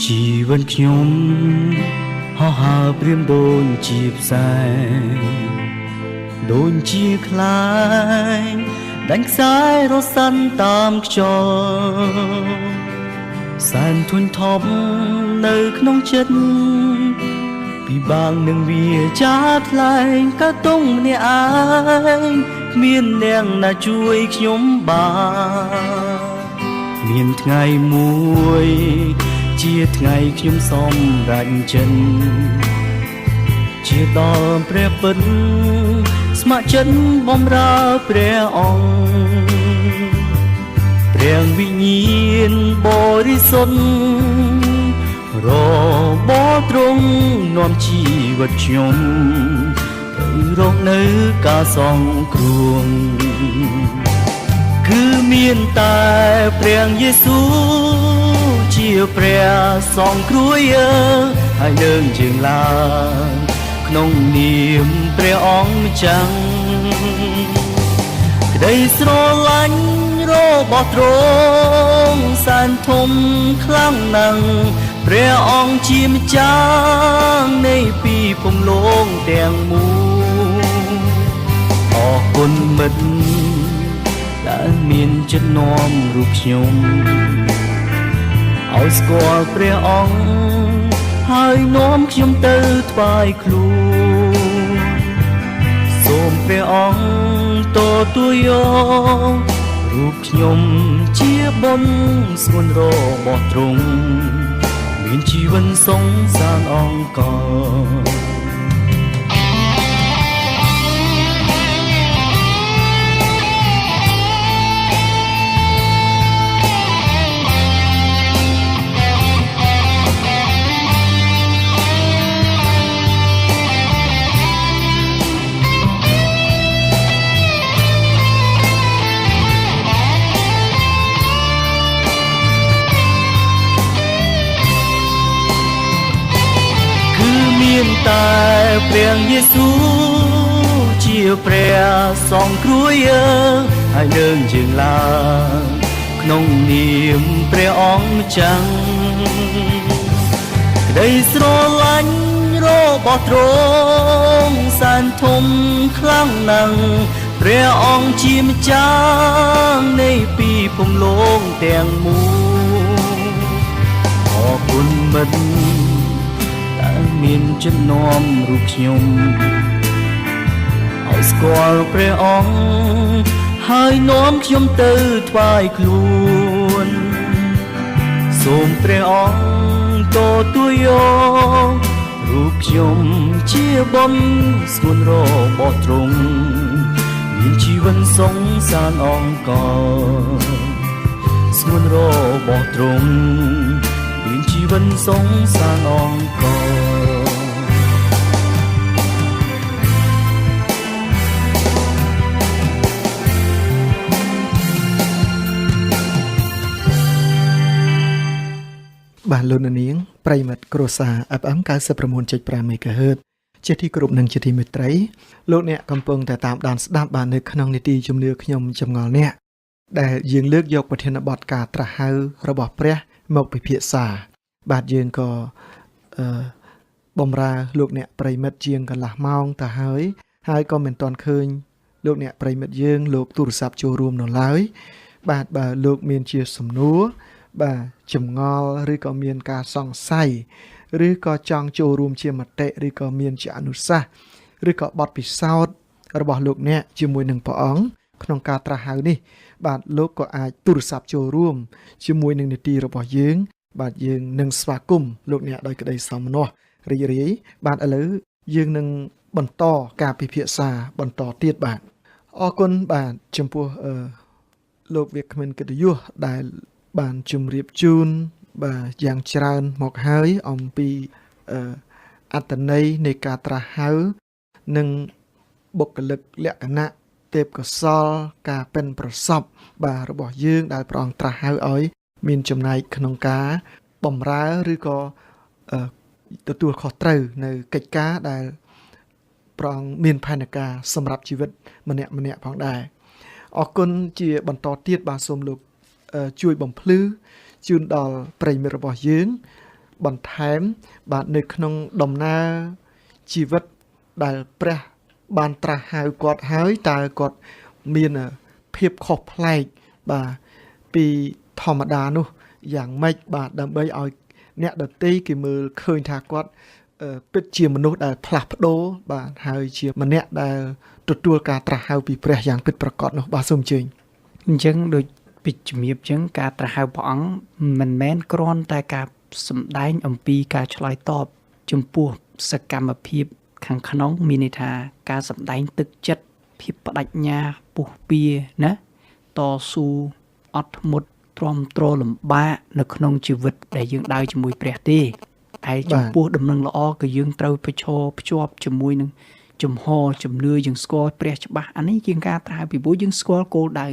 ជីវិតខ្ញុំហោះហើរព្រៀមដូចជាផ្សែងដូចជាខ្លែងដាញ់ខ្សែរសាន់តាមខ្យល់សែនធុញថប់នៅក្នុងចិត្តពិបាកនឹងវាចាថ្លែងក៏តុងម្នាក់ឯងគ្មានអ្នកណាជួយខ្ញុំបានមានថ្ងៃមួយជាថ្ងៃខ្ញុំសម្រេចចិត្តជាដល់ព្រះពិតស្ម័គ្រចិត្តបម្រើព្រះអង្គព្រះវិញ្ញាណបរិសុទ្ធរបទ្រង់នាំជីវិតខ្ញុំទៅរកនៅការសង្គ្រោះគឺមានតែព្រះយេស៊ូវជាព្រះសង្គ្រោះយើងហើយនឹងយើងឡើងក្នុងនាមព្រះអង្គម្ចាស់ក្តីស្រឡាញ់របស់ទ្រង់សែនធំខ្លាំងណាស់ព្រះអង្គជាម្ចាស់នៃពិភពលោកទាំងមូលអរគុណមិត្តដែលមានចិត្តនាំរូបខ្ញុំឲ្យស្គាល់ព្រះអង្គហើយនាំខ្ញុំទៅថ្វាយខ្លួនសូមព្រះអង្គទទួលយករូបខ្ញុំជាបុណ្យស្ងួនរបស់ទ្រង់មានជីវិតសង្សារអង្គរតែព្រះយេស៊ូវជាព្រះសង្គ្រោះយើងហើយនឹងយើងឡើងក្នុងនាមព្រះអង្គម្ចាស់ក្តីស្រឡាញ់ របស់ទ្រង់សែនធំខ្លាំងណាស់ព្រះអង្គជាម្ចាស់នៃពិភពលោកទាំងមូលអរគុណមិត្តដែលមានចំណំរូបខ្ញុំឲ្យស្គាល់ព្រះអង្គហើយនាំខ្ញុំទៅថ្វាយខ្លួនសូមព្រះអង្គទទួលយករូបខ្ញុំជាបុណ្យស្ងួនរបស់ទ្រង់មានជីវិតសង្សារអង្គស្ងួនរបស់ទ្រង់មានជីវិតសង្សារអង្គ បាទលោកអ្នកនាងប្រិយមិត្តគ្រួសារ FM 96.5 MHz ជាទីគោរពនិងជាទីមេត្រីលោកអ្នកកំពុងតែតាមដានស្ដាប់បាទនៅក្នុងនីតិជំនឿខ្ញុំចម្ងល់អ្នកដែលយើងលើកយកប្រធានបទការត្រាស់ហៅរបស់ព្រះមកពិភាក្សាបាទយើងក៏បំរើលោកអ្នកប្រិយមិត្តជាងកន្លះម៉ោងទៅហើយហើយក៏មិនទាន់ឃើញលោកអ្នកប្រិយមិត្តយើងលោកទូរស័ព្ទចូលរួមនៅឡើយបាទបើលោកមានជាសំណួរបាទចម្ងល់ឬក៏មានការសង្ស័យឬក៏ចង់ចូលរួមជាមតិឬក៏មានជាអនុសាសន៍ឬក៏បទពិសោធន៍របស់លោកអ្នកជាមួយនឹងព្រះអង្គក្នុងការត្រាស់ហៅនេះបាទលោកក៏អាចទូរស័ព្ទចូលរួមជាមួយនឹងនីតិរបស់យើងបាទយើងនឹងស្វាគមន៍លោកអ្នកដោយក្តីសោមនស្សរីករាយបាទឥឡូវយើងនឹងបន្តការពិភាក្សាបន្តទៀតបាទអរគុណបាទចំពោះលោកវាគ្មិនកិត្តិយសដែលបានជម្រាបជូនបាទយ៉ាងច្រើនមកហើយអំពីអត្ថន័យនៃការត្រាស់ហៅនិងបុគ្គលិកលក្ខណៈទេពកោសលការប៉ិនប្រសពបាទរបស់យើងដែលព្រះអង្គត្រាស់ហៅឲ្យមានចំណែកក្នុងការបំរើឬក៏ទទួលខុសត្រូវនៅកិច្ចការដែលព្រះអង្គមានផែនការសម្រាប់ជីវិតម្នាក់ម្នាក់ផងដែរអរគុណជាបន្តទៀតបាទសូមលោកជួយបំភ្លឺជូនដល់ប្រិយមិត្តរបស់យើងបន្ថែមបាទនៅក្នុងដំណើរជីវិតដែលព្រះបានត្រាស់ហៅគាត់ហើយតើគាត់មានភាពខុសប្លែកបាទពីធម្មតានោះយ៉ាងម៉េចបាទដើម្បីឲ្យអ្នកដទៃគេមើលឃើញថាគាត់ពិតជាមនុស្សដែលផ្លាស់ប្ដូរបាទហើយជាម្នាក់ដែលទទួលការត្រាស់ហៅពីព្រះយ៉ាងពិតប្រាកដនោះបាទសូមអញ្ជើញអញ្ចឹងដូចពីជំរាបចឹងការត្រាស់ហៅព្រះអង្គមិនមែនគ្រាន់តែការសម្ដែងអំពីការឆ្លើយតបចំពោះសកម្មភាពខាងក្នុងមានន័យថាការសម្ដែងទឹកចិត្តភាពបដិញ្ញាពុះពៀណាតស៊ូអត់ធ្មត់ទ្រាំទ្រលំបាកនៅក្នុងជីវិតដែលយើងដើរជាមួយព្រះទេឯចំពោះដំណឹងល្អក៏យើងត្រូវប្រឈមភ្ជាប់ជាមួយនឹងជំហរជំនឿយើងស្គាល់ព្រះច្បាស់អានេះជាការត្រាស់ហៅពីព្រោះយើងស្គាល់គោលដៅ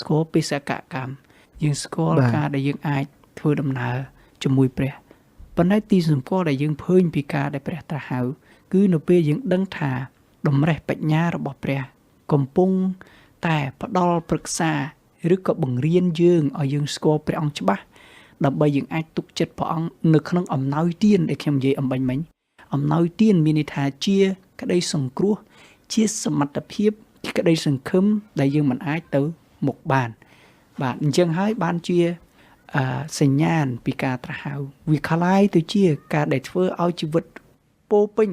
ស្គាល់បេសកកម្មយើងស្គាល់ការដែលយើងអាចធ្វើដំណើរជាមួយព្រះប៉ុន្តែទីសម្គាល់ដែលយើងឃើញពីការដែលព្រះត្រាស់ហៅគឺនៅពេលយើងដឹងថាតម្រេះបញ្ញារបស់ព្រះកំពុងតែផ្ដល់ប្រឹក្សាឬក៏បង្រៀនយើងឲ្យយើងស្គាល់ព្រះអង្គច្បាស់ដើម្បីយើងអាចទុកចិត្តព្រះអង្គនៅក្នុងអំណោយទានដែលខ្ញុំនិយាយអំបញ្ញមិញអំណោយទានមានន័យថាជាក្តីសង្គ្រោះជាសមត្ថភាពជាក្តីសង្ឃឹមដែលយើងមិនអាចទៅមុខបានបាទអញ្ចឹងហើយបានជាសញ្ញាណពីការត្រាស់ហៅវាคล้ายទៅជាការដែលធ្វើឲ្យជីវិតពោពេញ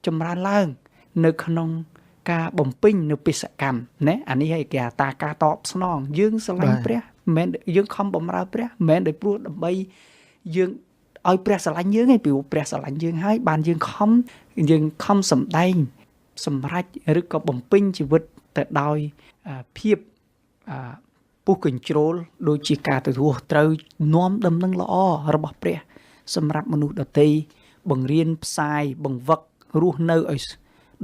ចម្រើនឡើងនៅក្នុងការបំពេញនៅបេសកកម្មណាអានេះហើយគេថាការតបស្នងយើងស្រឡាញ់ព្រះមិនមែនយើងខំបំរើព្រះមិនមែនដោយព្រោះដើម្បីយើងឲ្យព្រះស្រឡាញ់យើងទេពីព្រោះព្រះស្រឡាញ់យើងហើយបានយើងខំសម្ដែងសម្រេចឬក៏បំពេញជីវិតទៅដោយភាពពុះកញ្ជ្រោលដូចជាការទទួលត្រូវនាំដំណឹងល្អរបស់ព្រះសម្រាប់មនុស្សដទៃបង្រៀនផ្សាយបង្វឹករស់នៅឲ្យ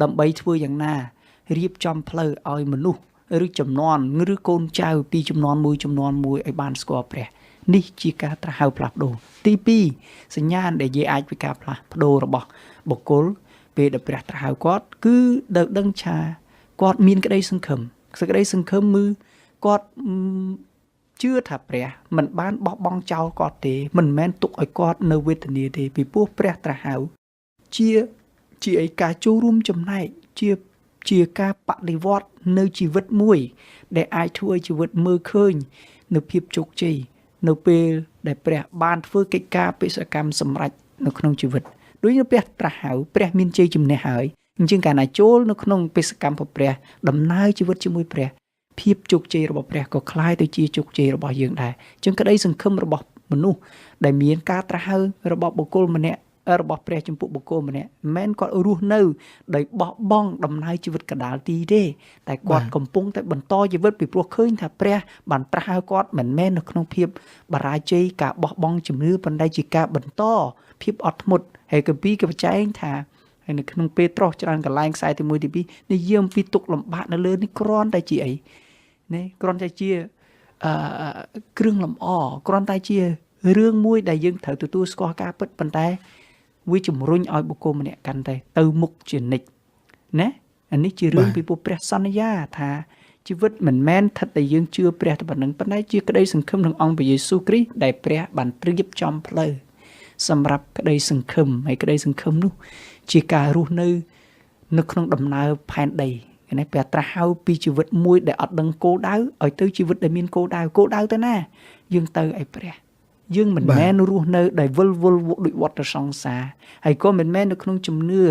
ដើម្បីធ្វើយ៉ាងណារៀបចំផ្លូវឲ្យមនុស្សឬចំនួនឬកូនចៅពីចំនួនមួយចំនួនមួយឲ្យបានស្គាល់ព្រះនេះជាការត្រាស់ហៅផ្លាស់ប្ដូរទី2សញ្ញាណដែលយើងអាចពីការផ្លាស់ប្ដូររបស់បុគ្គលពេលដែលព្រះត្រាស់ហៅគាត់គឺដែលដឹងថាគាត់មានក្តីសង្ឃឹមសេចក្តីសង្ឃឹមគឺគាត់ជឿថាព្រះមិនបានបោះបង់ចោលគាត់ទេមិនមែនទុកឲ្យគាត់នៅវេទនាទេពីព្រោះព្រះត្រាស់ហៅ ជាឯការចូលរួមចំណែកជាការបដិវត្តនៅជីវិតមួយដែលអាចធ្វើឲ្យជីវិតមើលឃើញនៅភាពជោគជ័យនៅពេលដែលព្រះបានធ្វើកិច្ចការបេសកកម្មសម្រេចនៅក្នុងជីវិតដូចនៅព្រះត្រាស់ហៅព្រះមានជ័យជំនះហើយអញ្ចឹងកាលណាចូលនៅក្នុងបេសកម្មរបស់ព្រះដំណើរជីវិតជាមួយព្រះភាពជោគជ័យរបស់ព្រះក៏คล้ายទៅជាជោគជ័យរបស់យើងដែរអញ្ចឹងក្តីសង្ឃឹមរបស់មនុស្សដែលមានការត្រាស់ហៅរបស់បុគ្គលម្នាក់របស់ព្រះចំពោះបុគ្គលម្នាក់មិនមែនគាត់រស់នៅដោយបោះបង់ដំណើរជីវិតកដាលទីទេតែគាត់កំពុងតែបន្តជីវិតពីព្រោះឃើញថាព្រះបានត្រាស់ហៅគាត់មិនមែននៅក្នុងភាពបរាជ័យការបោះបង់ជំនឿប៉ុន្តែជាការបន្តភាពអត់ធ្មត់ហើយគម្ពីរក៏បញ្ជាក់ថាហើយនៅក្នុងពេត្រុសច្រើនកន្លែងខ្សែទី1ទី2និយាយអំពីទុក្ខលំបាកនៅលើនេះគ្រាន់តែជាអីណាគ្រាន់តែជាគ្រឿងលម្អគ្រាន់តែជារឿងមួយដែលយើងត្រូវទទួលស្គាល់ការពិតប៉ុន្តែវាជំរុញឲ្យបុគ្គលម្នាក់កាន់តែទៅមុខជានិច្ចណាអានេះជារឿងពីព្រះសន្យាថាជីវិតមិនមែនស្ថិតតែយើងជឿព្រះតែប៉ុណ្្នឹងប៉ុន្តែជាក្តីសង្ឃឹមក្នុងអង្គព្រះយេស៊ូវគ្រីស្ទដែលព្រះបានត្រៀបចំផ្លូវសម្រាប់ក្តីសង្ឃឹមហើយក្តីសង្ឃឹមនោះជាការរស់នៅនៅក្នុងដំណើរផែនដីនេះព្រះត្រាស់ហៅពីជីវិតមួយដែលអត់ដឹងគោលដៅឲ្យទៅជីវិតដែលមានគោលដៅគោលដៅទៅណាយើងទៅឲ្យព្រះយើងមិនមែនរស់នៅដោយវិលវល់ដូចវដ្តសង្សារហើយក៏មិនមែននៅក្នុងជំនឿ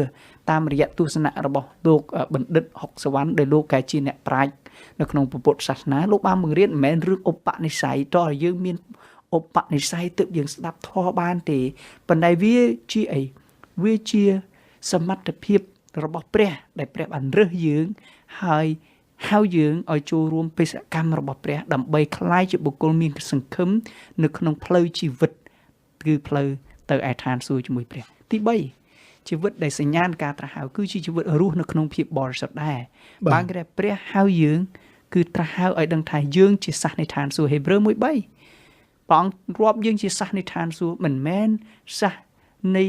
តាមរយៈទស្សនៈរបស់លោកបណ្ឌិតហុកសវណ្ណដែលលោកកែជាអ្នកប្រាជ្ញនៅក្នុងពុទ្ធសាសនាលោកបានបង្រៀនមិនមែនរឿងឧបនិស្ស័យតោះយើងមានឧបនិស្ស័យទើបយើងស្ដាប់ធម៌បានទេប៉ុន្តែវាជាអីវាជាសមត្ថភាពរបស់ព្រះដែលព្រះបានរើសយើងហើយហៅយើងឲ្យចូលរួមបេសកកម្មរបស់ព្រះដើម្បីក្លាយជាបុគ្គលមានសង្ឃឹមនៅក្នុងផ្លូវជីវិតគឺផ្លូវទៅឯឋានសួគ៌ជាមួយព្រះទី3ជីវិតដែលសញ្ញាណការត្រាស់ហៅគឺជាជីវិតរស់នៅក្នុងភាពបរិសុទ្ធដែរបានគេព្រះហៅយើងគឺត្រាស់ហៅឲ្យដឹងថាយើងជាសាសនៃឋានសួគ៌ហេព្រើរ1:3ព្រះអង្គរាប់យើងជាសាសនៃឋានសួគ៌មិនមែនសាសនៃ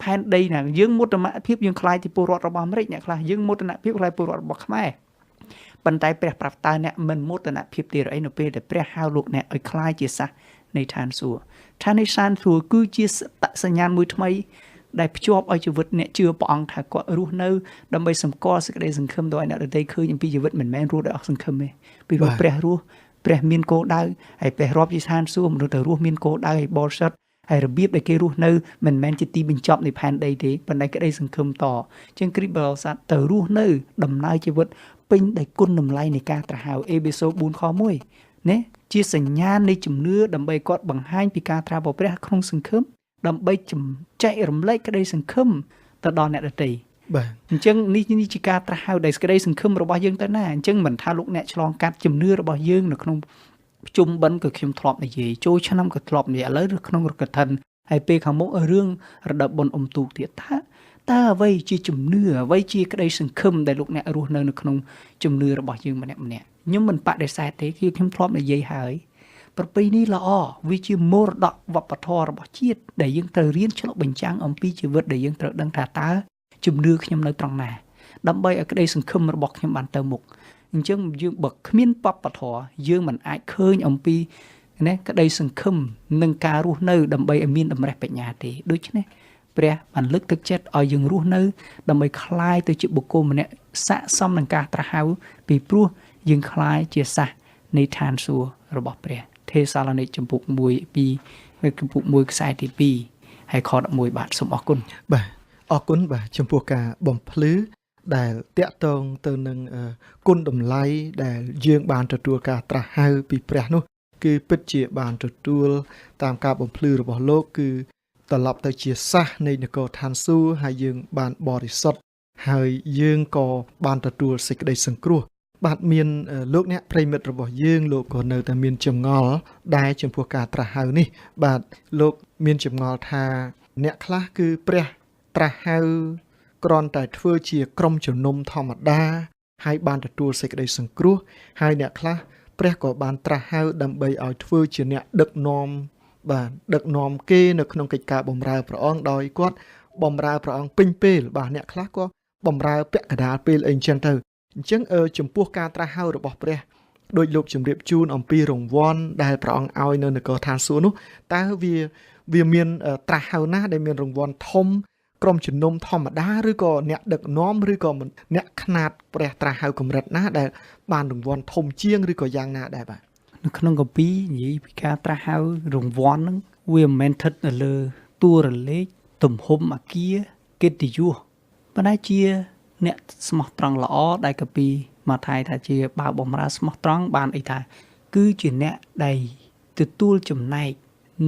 ផែនដីណាយើងមោទនភាពយើងក្លាយជាពលរដ្ឋរបស់អាមេរិកអ្នកខ្លះយើងមោទនភាពក្លាយពលរដ្ឋរបស់ខ្មែរប៉ុន្តែព្រះប្រាប់តើអ្នកមិនមោទនភាពទេឬអីនៅពេលដែលព្រះហៅលោកអ្នកឲ្យក្លាយជាសាសនៃឋានសួគ៌ឋាននៃឋានសួគ៌គឺជាសញ្ញាណមួយថ្មីដែលភ្ជាប់ឲ្យជីវិតអ្នកជឿព្រះអង្គថាគាត់រស់នៅដើម្បីសម្គាល់សេចក្តីសង្ឃឹមទៅឲ្យអ្នកដទៃឃើញអំពីជីវិតមិនមែនរស់ដោយអស់សង្ឃឹមទេពីព្រោះព្រះរស់ព្រះមានគោលដៅហើយព្រះរាប់ជាឋានសួគ៌មនុស្សទៅរស់មានគោលដៅហើយបរិសុទ្ធហើយរបៀបដែលគេរស់នៅមិនមែនជាទីបញ្ចប់នៃផែនដីទេប៉ុន្តែក្តីសង្ឃឹមតជាងគ្រីស្ទបរិស័ទទៅរស់នៅដំណើរជីវិតពេញដោយគុណតម្លៃនៃការត្រាស់ហៅអេបេសូ4:1ណាជាសញ្ញាណនៃជំនឿដើម្បីគាត់បង្ហាញពីការត្រាស់របស់ព្រះក្នុងសង្ឃឹមដើម្បីចែករំលែកក្តីសង្ឃឹមទៅដល់អ្នកដទៃបាទអញ្ចឹងនេះជាការត្រាស់ហៅដែលក្តីសង្ឃឹមរបស់យើងទៅណាអញ្ចឹងមិនថាលោកអ្នកឆ្លងកាត់ជំនឿរបស់យើងនៅក្នុងជុំបិណ្ឌក៏ខ្ញុំធ្លាប់និយាយចូលឆ្នាំក៏ធ្លាប់និយាយឥឡូវនៅក្នុងរកឋិនហើយពេលខាងមុខរឿងរដូវបុណ្យអុំទូកទៀតថាតើអ្វីជាជំនឿអ្វីជាក្តីសង្ឃឹមដែលលោកអ្នករស់នៅនៅក្នុងជំនឿរបស់យើងម្នាក់ម្នាក់ខ្ញុំមិនបដិសេធទេគឺខ្ញុំធ្លាប់និយាយហើយប្រពៃណីល្អវាជាមរតកវប្បធម៌របស់ជាតិដែលយើងត្រូវរៀនឆ្លុះបញ្ចាំងអំពីជីវិតដែលយើងត្រូវដឹងថាតើជំនឿខ្ញុំនៅត្រង់ណាដើម្បីឲ្យក្តីសង្ឃឹមរបស់ខ្ញុំបានទៅមុខអញ្ចឹងយើងបើគ្មានវប្បធម៌យើងមិនអាចឃើញអំពីណាក្តីសង្ឃឹមនិងការរស់នៅដើម្បីឲ្យមានតម្រេះបញ្ញាទេដូច្នេះព្រះបានលើកទឹកចិត្តឲ្យយើងរស់នៅដើម្បីក្លាយទៅជាបុគ្គលម្នាក់ស័ក្តិសមនឹងការត្រាស់ហៅពីព្រោះយើងក្លាយជាសាសនៃឋានសួគ៌របស់ព្រះថេសាឡូនីកចំពុក1 2ចំពុក1ខ្សែទី2ហើយខ11បាទសូមអរគុណបាទអរគុណបាទចំពោះការបំភ្លឺដែលតាក់ទងទៅនឹងគុណតម្លៃដែលយើងបានទទួលការត្រាស់ហៅពីព្រះនោះគឺពិតជាបានទទួលតាមការបំភ្លឺរបស់លោកគឺត្រឡប់ទៅជាសាសនៃនគរឋានសួគ៌ហើយយើងបានបរិសុទ្ធហើយយើងក៏បានទទួលសេចក្តីសង្គ្រោះបាទមានលោកអ្នកប្រិមិត្តរបស់យើងលោកក៏នៅតែមានចម្ងល់ដែរចំពោះការត្រាស់ហៅនេះបាទលោកមានចម្ងល់ថាអ្នកខ្លះគឺព្រះត្រាស់ហៅគ្រាន់តែធ្វើជាក្រុមជំនុំធម្មតាហើយបានទទួលសេចក្តីសង្គ្រោះហើយអ្នកខ្លះព្រះក៏បានត្រាស់ហៅដើម្បីឲ្យធ្វើជាអ្នកដឹកនាំបាទដឹកនាំគេនៅក្នុងកិច្ចការបម្រើព្រះអង្គដោយគាត់បម្រើព្រះអង្គពេញពេលបាទអ្នកខ្លះក៏បម្រើពាក់កណ្ដាលពេលអីអញ្ចឹងទៅអញ្ចឹងចំពោះការត្រាស់ហៅរបស់ព្រះដោយលោកជម្រាបជូនអំពីរង្វាន់ដែលព្រះអង្គឲ្យនៅនគរឋានសួគ៌នោះតើវាមានត្រាស់ហៅណាដែលមានរង្វាន់ធំ ក្រុមជំនុំធម្មតាឬក៏អ្នកដឹកនាំឬក៏អ្នកខ្នាតព្រះត្រាស់ហៅកម្រិតណាដែលបានរង្វាន់ធំជាងឬក៏យ៉ាងណាដែរបាទ នៅក្នុងកាពីនិយាយពីការត្រាស់ហៅរង្វាន់ហ្នឹងវាមិនមែនស្ថិតនៅលើតួរលេខទំហំអាគារកិត្តិយសប៉ុន្តែជាអ្នកស្មោះត្រង់ល្អដែលកាពីម៉ាថាយថាជាបាវបំរើស្មោះត្រង់បានអីថាគឺជាអ្នកដែលទទួលចំណែក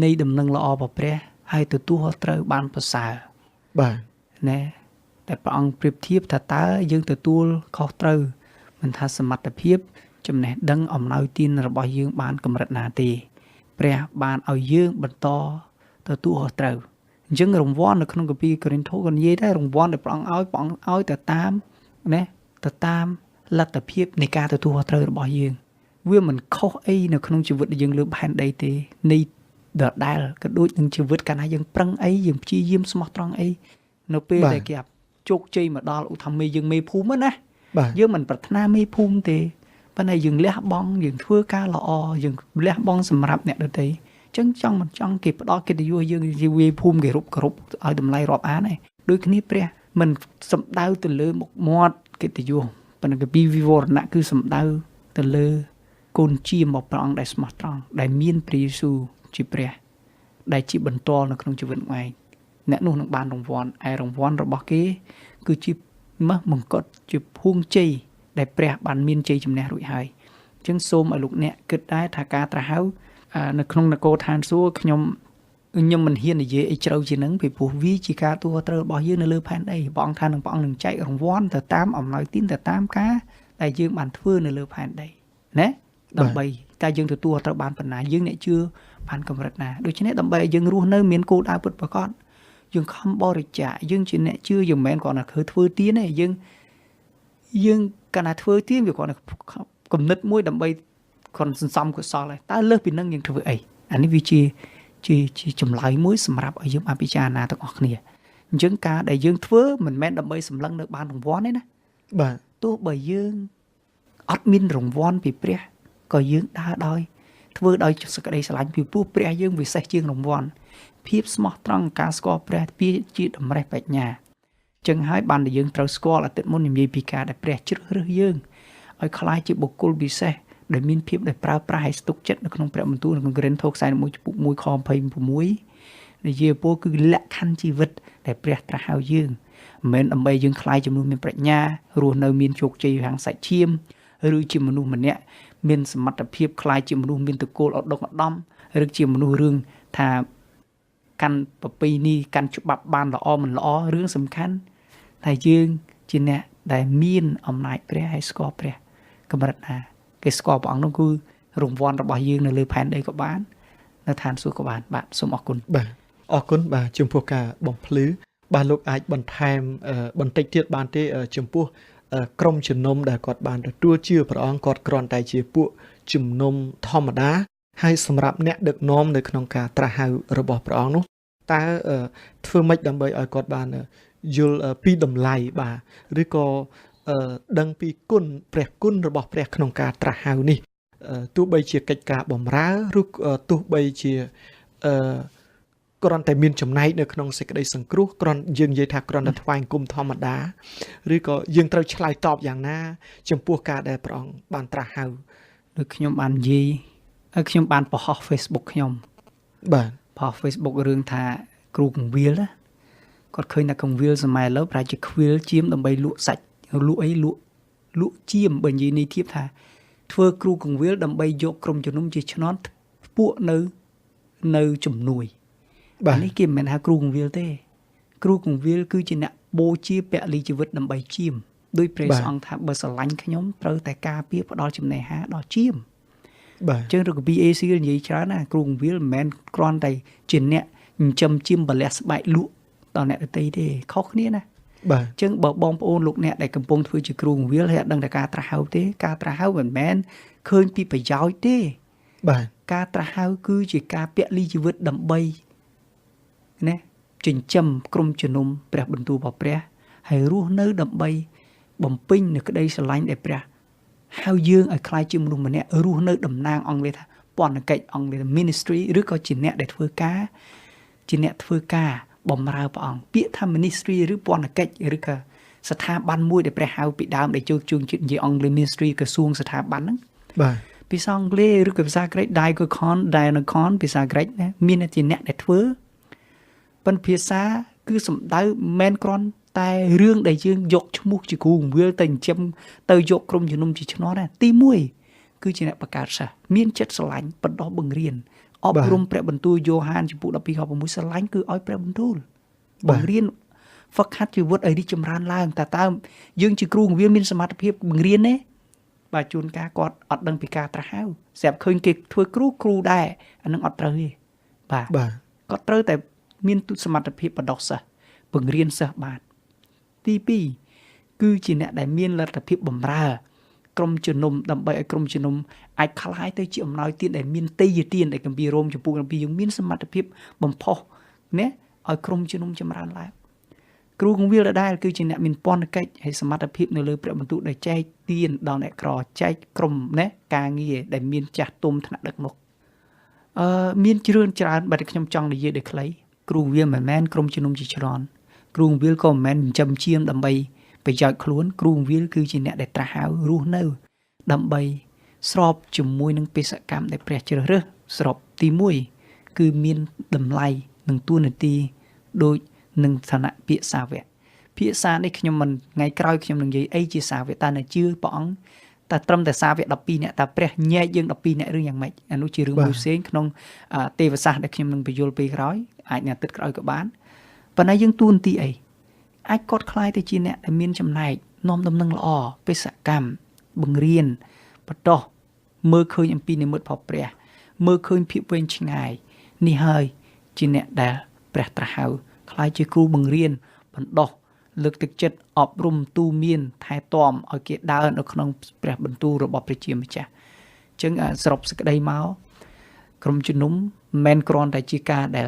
នៃដំណឹងល្អរបស់ព្រះហើយទទួលត្រូវបានប្រសើរ បាទ ណែតែព្រះអង្គប្រៀបធៀបថាតើយើងទទួលខុសត្រូវមិនថាសមត្ថភាពចំណេះដឹងអំណោយទានរបស់យើងបានកម្រិតណាទេព្រះបានឲ្យយើងបន្តទទួលខុសត្រូវអញ្ចឹងរង្វាន់នៅក្នុងគម្ពីរកូរិនថូសក៏និយាយដែររង្វាន់ដែលព្រះអង្គឲ្យព្រះអង្គឲ្យទៅតាមណាទៅតាមលទ្ធភាពនៃការទទួលខុសត្រូវរបស់យើងវាមិនខុសអីនៅក្នុងជីវិតដែលយើងលើផែនដីទេនៃដដែលក៏ដូចនឹងជីវិតកាលណាយើងប្រឹងអីយើងព្យាយាមស្មោះត្រង់អីនៅពេលដែលគេជោគជ័យមកដល់ឧទាហរណ៍មេយើងមេភូមិណា បាទ យើងមិនប្រាថ្នាមេភូមិទេប៉ុន្តែយើងលះបង់យើងធ្វើការល្អយើងលះបង់សម្រាប់អ្នកដទៃអញ្ចឹងចង់មិនចង់គេផ្ដល់កិត្តិយសយើងជាវាយភូមិគេរូបគោរពឲ្យតម្លៃរាប់អានឯងដូចគ្នាព្រះមិនសំដៅទៅលើមុខមាត់កិត្តិយសប៉ុន្តែគម្ពីរវិវរណៈគឺសំដៅទៅលើកូនជាមកព្រះអង្គដែលស្មោះត្រង់ដែលមានព្រះយេស៊ូវជាព្រះដែលជាបន្ទាល់នៅក្នុងជីវិតនោះឯងអ្នកនោះនឹងបានរង្វាន់ឯរង្វាន់របស់គេគឺជាមង្គតជាភួងជ័យដែលព្រះបានមានជ័យជំនះរួចហើយអញ្ចឹងសូមឲ្យលោកអ្នកគិតដែរថាការត្រាស់ហៅនៅក្នុងនគរឋានសួគ៌ខ្ញុំមិនហ៊ាននិយាយអីជ្រៅជាងនឹងពីព្រោះវាជាការទទួលត្រូវរបស់យើងនៅលើផែនដីព្រះអង្គថានឹងព្រះអង្គនឹងចែករង្វាន់ទៅតាមអំណោយទានទៅតាមការដែលយើងបានធ្វើនៅលើផែនដីណាដើម្បីតែយើងទទួលត្រូវបានប៉ុណ្ណាយើងអ្នកជឿបានកម្រិតណាដូច្នេះដើម្បីឲ្យយើងរស់នៅមានគោលដៅពិតប្រាកដយើងខំបរិច្ចាគយើងជាអ្នកជឿយើងមិនមែនគ្រាន់តែធ្វើទានទេយើងកាលណាធ្វើទានវាគ្រាន់តែគំនិតមួយដើម្បីគ្រាន់សន្សំកុសលឯងតើលើសពីនឹងយើងធ្វើអីអានេះវាជាចម្លើយមួយសម្រាប់ឲ្យយើងបានពិចារណាទាំងអស់គ្នាអញ្ចឹងការដែលយើងធ្វើមិនមែនដើម្បីសម្លឹងនៅបានរង្វាន់ទេណា បាទ ទោះបើយើងអត់មានរង្វាន់ពីព្រះក៏យើងដើរដោយធ្វើដោយសេចក្តីស្រឡាញ់ពីព្រោះព្រះយើងវិសេសជាងរង្វាន់ភាពស្មោះត្រង់ការស្គាល់ព្រះវាជាតម្រេះបញ្ញាចឹងហើយបានតែយើងត្រូវស្គាល់អាទិត្យមុននិយាយពីការដែលព្រះជ្រើសរើសយើងឲ្យក្លាយជាបុគ្គលពិសេសដែលមានភាពដែលប្រើប្រាស់ឲ្យស្ទុកចិត្តនៅក្នុងព្រះបន្ទូលនៅក្នុងកូរិនថូសខ្សែ1ចំពុក1ខ26និយាយពោលគឺលក្ខខណ្ឌជីវិតដែលព្រះត្រាស់ហៅយើងមិនមែនដើម្បីយើងក្លាយជាមនុស្សមានប្រាជ្ញារស់នៅមានជោគជ័យខាងសាច់ឈាមឬជាមនុស្សម្នាក់មានសមត្ថភាពក្លាយជាមនុស្សមានតកូលឧត្តមឧត្តមឬជាមនុស្សរឿងថាកាន់ប្រពៃណីកាន់ច្បាប់បានល្អមិនល្អរឿងសំខាន់តែយើងជាអ្នកដែលមានអំណាចព្រះហើយស្គាល់ព្រះកម្រិតណាគេស្គាល់ព្រះអង្គនោះគឺរង្វាន់របស់យើងនៅលើផែនដីក៏បាននៅឋានសួគ៌ក៏បានបាទសូមអរគុណ បាទអរគុណបាទចំពោះការបំភ្លឺបាទលោកអាចបន្ថែមបន្តិចទៀតបានទេចំពោះក្រុមជំនុំដែលគាត់បានទទួលជឿព្រះអង្គគាត់គ្រាន់តែជាពួកជំនុំធម្មតាហើយសម្រាប់អ្នកដឹកនាំនៅក្នុងការត្រាស់ហៅរបស់ព្រះអង្គនោះតើធ្វើម៉េចដើម្បីឲ្យគាត់បានយល់ពីតម្លៃបាទឬក៏ដឹងពីគុណព្រះគុណរបស់ព្រះក្នុងការត្រាស់ហៅនេះទោះបីជាកិច្ចការបម្រើឬទោះបីជាគ្រាន់តែមានចំណែកនៅក្នុងសេចក្តីសង្គ្រោះគ្រាន់យើងនិយាយថាគ្រាន់តែថ្វាយអង្គមធម្មតាឬក៏យើងត្រូវឆ្លើយតបយ៉ាងណាចំពោះការដែលព្រះអង្គបានត្រាស់ហៅ ដូចខ្ញុំបាននិយាយហើយខ្ញុំបានបង្ហោះ Facebook ខ្ញុំ បាទ ផុស Facebook រឿងថាគ្រូកងវិលណាគាត់ឃើញថាកងវិលសម័យឥឡូវប្រហែលជាខ្វៀលជាមដើម្បីលក់សាច់លក់អីលក់ជាមបើនិយាយនេះធៀបថាធ្វើគ្រូកងវិលដើម្បីយកក្រុមជំនុំជាឆ្នន់ពួកនៅជំនួយ បាទ នេះគេមិនមែនហៅគ្រូកងវិលទេគ្រូកងវិលគឺជាអ្នកបូជាពលីជីវិតដើម្បីជាមដោយព្រះអង្គថាបើស្រឡាញ់ខ្ញុំត្រូវតែការពារផ្ដល់ចំណេះហាដល់ជាម បាទ ចឹងរក BAC និយាយច្រើនណាគ្រូកងវិលមិនមែនគ្រាន់តែជាអ្នកចិញ្ចឹមជាមបលះស្បែកលក់ដល់អ្នកដទៃទេខុសគ្នាណា បាទ ចឹងបើបងប្អូនលោកអ្នកដែលកំពុងធ្វើជាគ្រូកងវិលហើយអត់ដឹងតែការត្រាស់ហៅទេការត្រាស់ហៅមិនមែនឃើញពីប្រយោជន៍ទេ បាទ ការត្រាស់ហៅគឺជាការពលីជីវិតដើម្បីណាចិញ្ចឹមក្រុមជំនុំព្រះបន្ទូលរបស់ព្រះហើយរស់នៅដើម្បីបំពេញនូវក្តីស្រឡាញ់ដែលព្រះហៅយើងឲ្យក្លាយជាមនុស្សម្នាក់រស់នៅតំណាងអង់គ្លេសថាពន្ធកិច្ចអង់គ្លេស ministry ឬក៏ជាអ្នកដែលធ្វើការជាអ្នកធ្វើការ បំរើព្រះអង្គពាក្យថា ministry ឬពន្ធកិច្ចឬក៏ស្ថាប័នមួយដែលព្រះហៅពីដើមដែលជើងជើងជាតិនិយាយអង់គ្លេស ministry ក្រសួងស្ថាប័នហ្នឹងបាទភាសាអង់គ្លេសឬក៏ភាសាក្រិក diacon diacon ភាសាក្រិកណាមានជាអ្នកដែលធ្វើប៉ុន្តែភាសាគឺសំដៅមិនគ្រាន់តែរឿងដែលយើងយកឈ្មោះជាគ្រូបង្រៀនទៅចិញ្ចឹមទៅយកក្រុមជំនុំជាឈ្នាន់ណាទី1គឺជាអ្នកបង្កើតសិស្សមានចិត្តស្រឡាញ់បណ្ដុះបង្រៀនអប់រំព្រះបន្ទូលយ៉ូហានចំពុក12ខ6ស្រឡាញ់គឺឲ្យព្រះបន្ទូលបង្រៀនហ្វឹកហាត់ជីវិតឲ្យរីកចម្រើនឡើងតើតើយើងជាគ្រូបង្រៀនមានសមត្ថភាពបង្រៀនទេបាទជួនកាលគាត់អត់ដឹងពីការត្រាស់ហៅស្រាប់ឃើញគេធ្វើគ្រូគ្រូដែរអានឹងអត់ត្រូវទេបាទគាត់ត្រូវតែមានសមត្ថភាពបណ្ដុះសិស្សបង្រៀនសិស្សបានទី2គឺជាអ្នកដែលមានលទ្ធភាពបម្រើក្រុមជំនុំដើម្បីឲ្យក្រុមជំនុំអាចក្លាយទៅជាអំណោយទានដែលមានទេយទានដែលគម្ពីររ៉ូមចំពោះ7យើងមានសមត្ថភាពបំផុសណាឲ្យក្រុមជំនុំចម្រើនឡើងគ្រូគង្វាលដដែលគឺជាអ្នកមានពន្ធកិច្ចហើយសមត្ថភាពនៅលើព្រះបន្ទូលដែលចែកទានដល់អ្នកក្រចែកក្រុមណាការងារដែលមានចាស់ទុំថ្នាក់ដឹកមុខមានជ្រឿនច្រើនបើខ្ញុំចង់និយាយដោយខ្លីគ្រូគង្វាលមិនមែនក្រុមជំនុំជាច្រើនគ្រូគង្វាលក៏មិនមែនចិញ្ចឹមជាមដើម្បីប្រយោជន៍ខ្លួនគ្រូគង្វាលគឺជាអ្នកដែលត្រាស់ហៅរស់នៅដើម្បីស្របជាមួយនឹងបេសកកម្មដែលព្រះជ្រើសរើសស្របទី1គឺមានតម្លៃនិងតួនាទីដូចនឹងឋានៈពាក្យសាវកភាសានេះខ្ញុំមិនថ្ងៃក្រោយខ្ញុំនឹងនិយាយអីជាសាវកតើនៅជឿព្រះអង្គតែត្រឹមតែសាវក12នាក់តើព្រះញែកយើង12នាក់ឬយ៉ាងម៉េចអានោះជារឿងមួយផ្សេងក្នុងទេវសាស្ត្រដែលខ្ញុំនឹងបញ្យល់ពេលក្រោយអាចនៅអាទិត្យក្រោយក៏បានប៉ុន្តែយើងតួនាទីអីអាចគាត់ខ្លាយទៅជាអ្នកដែលមានចំណែកនាំដំណឹងល្អបេសកកម្មបង្រៀនបន្តមើលឃើញអំពីនិមិត្តរបស់ព្រះមើលឃើញភាពវែងឆ្ងាយនេះហើយជាអ្នកដែលព្រះត្រាស់ហៅខ្លាយជាគ្រូបង្រៀនបណ្ដុះលើកទឹកចិត្តអប់រំទូមានថែទាំឲ្យគេដើរនៅក្នុងព្រះបន្ទូលរបស់ព្រះជាម្ចាស់អញ្ចឹងសរុបសេចក្តីមកក្រុមជំនុំមិនមែនគ្រាន់តែជាការដែល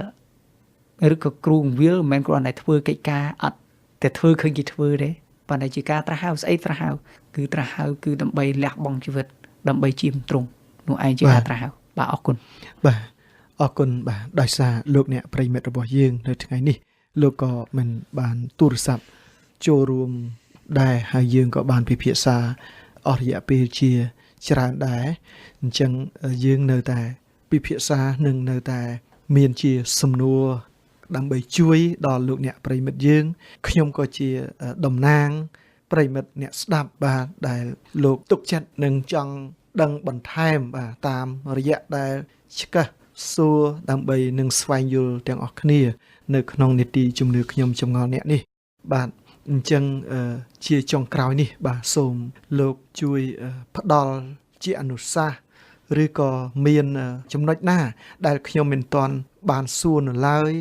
ឬក៏គ្រូបង្រៀនមិនមែនគ្រាន់តែធ្វើកិច្ចការអត់តែធ្វើឃើញគេធ្វើទេប៉ុន្តែជាការត្រាស់ហៅស្អីត្រាស់ហៅគឺត្រាស់ហៅគឺដើម្បីលះបង់ជីវិតដើម្បីជាមទ្រង់នោះឯងជាការត្រាស់ហៅបាទអរគុណបាទអរគុណបាទដោយសារលោកអ្នកប្រិយមិត្តរបស់យើងនៅថ្ងៃនេះលោកក៏មិនបានទូរស័ព្ទចូលរួមដែរហើយយើងក៏បានពិភាក្សាអស់រយៈពេលជាច្រើនដែរអញ្ចឹងយើងនៅតែពិភាក្សានិងនៅតែមានជាសំណួរដើម្បីជួយដល់លោកអ្នកប្រិយមិត្តយើងខ្ញុំក៏ជាតំណាងប្រិយមិត្តអ្នកស្ដាប់បាទដែលលោកទុកចិត្តនិងចង់ដឹងបន្ថែមបាទតាមរយៈដែលឆ្កឹះសួរដើម្បីនឹងស្វែងយល់ទាំងអស់គ្នានៅក្នុងនីតិជំនឿខ្ញុំចម្ងល់អ្នកនេះបាទអញ្ចឹងជាចុងក្រោយនេះបាទសូមលោកជួយផ្ដល់ជាអនុសាសន៍ឬក៏មានចំណុចណាដែលខ្ញុំមិនទាន់បានសួរនៅឡើយ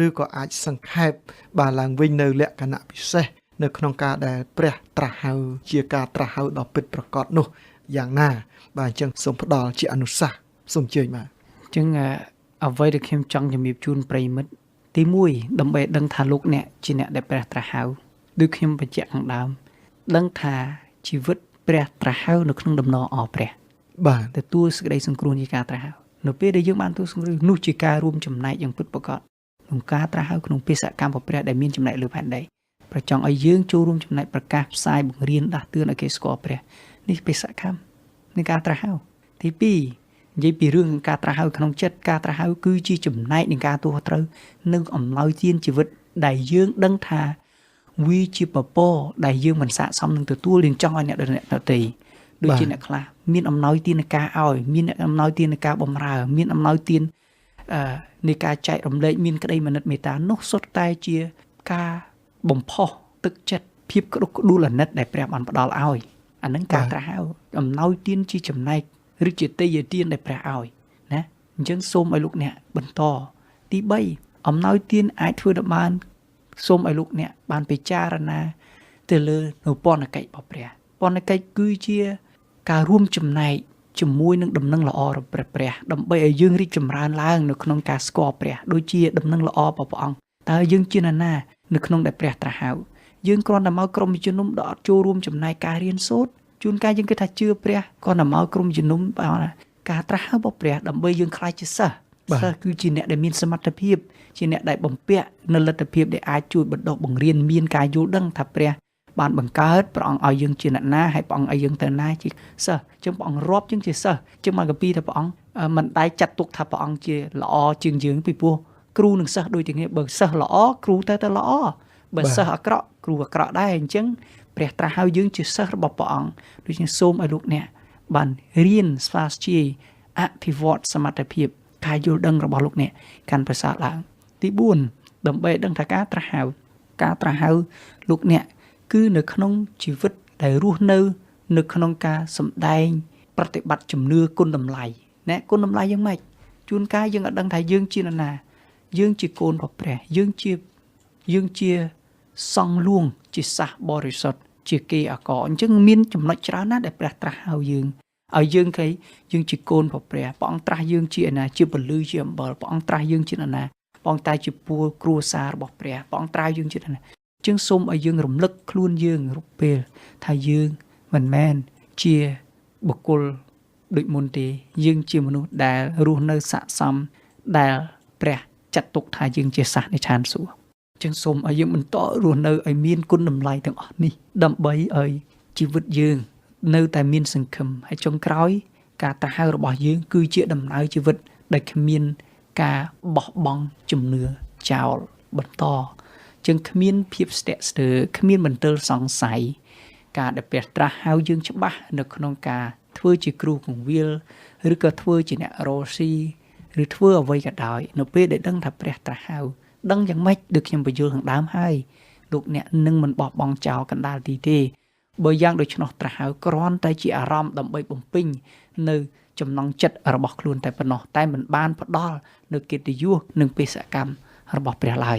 ឬក៏អាចសង្ខេបបាទឡើងវិញនៅលក្ខណៈពិសេសនៅក្នុងការដែលព្រះត្រាស់ហៅជាការត្រាស់ហៅដ៏ពិតប្រាកដនោះយ៉ាងណាបាទអញ្ចឹងសូមផ្ដល់ជាអនុសាសន៍សូមអញ្ជើញបាទអញ្ចឹងអ្វីដែលខ្ញុំចង់ជំរាបជូនប្រិយមិត្តទី1ដើម្បីដឹងថាលោកអ្នកជាអ្នកដែលព្រះត្រាស់ហៅដូចខ្ញុំបញ្ជាក់ខាងដើមដឹងថាជីវិតព្រះត្រាស់ហៅនៅក្នុងដំណរអព្រះបាទទទួលសេចក្តីសង្គ្រោះជាការត្រាស់ហៅនៅពេលដែលយើងបានទទួលសង្គ្រោះនោះជាការរួមចំណែកយ៉ាងពិតប្រាកដក្នុងការត្រាស់ហៅក្នុងបេសកកម្មរបស់ព្រះដែលមានចំណែកលើផែនដីព្រះចង់ឲ្យយើងចូលរួមចំណែកប្រកាសផ្សាយបង្រៀនដាស់តឿនឲ្យគេស្គាល់ព្រះនេះបេសកកម្មនៃការត្រាស់ហៅទី2និយាយពីរឿងការត្រាស់ហៅក្នុងចិត្តការត្រាស់ហៅគឺជាចំណែកនៃការទទួលខុសត្រូវនៅអំណោយទានជីវិតដែលយើងដឹងថាវាជាពពកដែលយើងមិនស័ក្តិសមនឹងទទួលយើងចង់ឲ្យអ្នកដទៃដូចជាអ្នកខ្លះមានអំណោយទាននៃការឲ្យមានអំណោយទាននៃការបម្រើមានអំណោយទាននៃការចែករំលែកមានក្តីមនិតមេត្តានោះសុទ្ធតែជាការបំផុសទឹកចិត្តភាពក្តុកក្តួលអាណិតដែលព្រះបានផ្ដល់ឲ្យអានឹងការត្រាស់ហៅអំណោយទានជាចំណែកឬជាទេយទានដែលព្រះឲ្យណាអញ្ចឹងសូមឲ្យលោកអ្នកបន្តទី3អំណោយទានអាចធ្វើដល់បានសូមឲ្យលោកអ្នកបានពិចារណាទៅលើនៅពន្ធកិច្ចរបស់ព្រះពន្ធកិច្ចគឺជាការរួមចំណែកជាមួយនឹងដំណឹងល្អរបស់ព្រះដើម្បីឲ្យយើងរីកចម្រើនឡើងនៅក្នុងការស្គាល់ព្រះដូចជាដំណឹងល្អរបស់ព្រះអង្គតើយើងជានរណានៅក្នុងដែលព្រះត្រាស់ហៅយើងគ្រាន់តែមកក្រុមជំនុំដែលអត់ចូលរួមចំណែកការរៀនសូត្រជួនកាលយើងគិតថាជឿព្រះគ្រាន់តែមកក្រុមជំនុំការត្រាស់ហៅរបស់ព្រះដើម្បីយើងក្លាយជាសិស្ស សិស្សគឺជាអ្នកដែលមានសមត្ថភាពជាអ្នកដែលបំពាក់នៅលទ្ធភាពដែលអាចជួយបណ្ដុះបង្រៀនមានការយល់ដឹងថាព្រះបានបង្កើតព្រះអង្គឲ្យយើងជាអ្នកណាហើយព្រះអង្គឲ្យយើងទៅណាជាសិស្សចឹងព្រះអង្គរាប់យើងជាសិស្សចឹងមកកាពីថាព្រះអង្គមិនដែលចាត់ទុកថាព្រះអង្គជាល្អជាងយើងពីព្រោះគ្រូនិងសិស្សដូចតែគ្នាបើសិស្សល្អគ្រូតែល្អបើសិស្សអាក្រក់គ្រូអាក្រក់ដែរអញ្ចឹងព្រះត្រាស់ហៅយើងជាសិស្សរបស់ព្រះអង្គដូច្នេះសូមឲ្យលោកអ្នកបានរៀនស្វាស្ជាយអភិវឌ្ឍសមត្ថភាពការយល់ដឹងរបស់លោកអ្នកកាន់ប្រសើរឡើងទី4ដើម្បីដឹងថាការត្រាស់ហៅការត្រាស់ហៅលោកអ្នកគឺនៅក្នុងជីវិតដែលរស់នៅនៅក្នុងការសម្ដែងប្រតិបត្តិជំនឿគុណតម្លៃណាគុណតម្លៃយ៉ាងម៉េចជួនកាលយើងអត់ដឹងថាយើងជានរណាយើងជាកូនរបស់ព្រះយើងជាសង្ឃលួងជាសាសបរិសុទ្ធជាគេអកអញ្ចឹងមានចំណុចច្រើនណាស់ដែលព្រះត្រាស់ហៅយើងឲ្យយើងគេយើងជាកូនរបស់ព្រះព្រះអង្គត្រាស់យើងជាឯណាជាពលឺជាអំបិលព្រះអង្គត្រាស់យើងជានរណាព្រះអង្គតែជាពួរគ្រួសាររបស់ព្រះព្រះអង្គត្រាស់យើងជានរណាជាងសូមឲ្យយើងរំលឹកខ្លួនយើងរូបពេលថាយើងមិនមែនជាបុគ្គលដូចមុនទេយើងជាមនុស្សដែលរស់នៅស័ក្តិសមដែលព្រះចាត់ទុកថាយើងជាសាសន៍នៃឋានសួគ៌ជាងសូមឲ្យយើងបន្តរស់នៅឲ្យមានគុណតម្លៃទាំងអស់នេះដើម្បីឲ្យជីវិតយើងនៅតែមានសង្ឃឹមហើយចុងក្រោយការត្រាស់ហៅរបស់យើងគឺជាដំណើរជីវិតដែលគ្មានការបោះបង់ជំនឿចោលបន្តជាងគ្មានភាពស្ទាក់ស្ទើរគ្មានមន្ទិលសង្ស័យការដែលព្រះត្រាស់ហៅយើងច្បាស់នៅក្នុងការធ្វើជាគ្រូគង្វាលឬក៏ធ្វើជាអ្នករកស៊ីឬធ្វើអ្វីក៏ដោយនៅពេលដែលដឹងថាព្រះត្រាស់ហៅដឹងយ៉ាងម៉េចដូចខ្ញុំបញ្យល់ខាងដើមហើយលោកអ្នកនឹងមិនបោះបង់ចោលកណ្ដាលទីទេបើយ៉ាងដូច្នោះត្រាស់ហៅគ្រាន់តែជាអារម្មណ៍ដើម្បីបំពេញនៅចំណង់ចិត្តរបស់ខ្លួនតែប៉ុណ្ណោះតែមិនបានផ្ដល់នៅកិត្តិយសនិងបេសកកម្មរបស់ព្រះឡើយ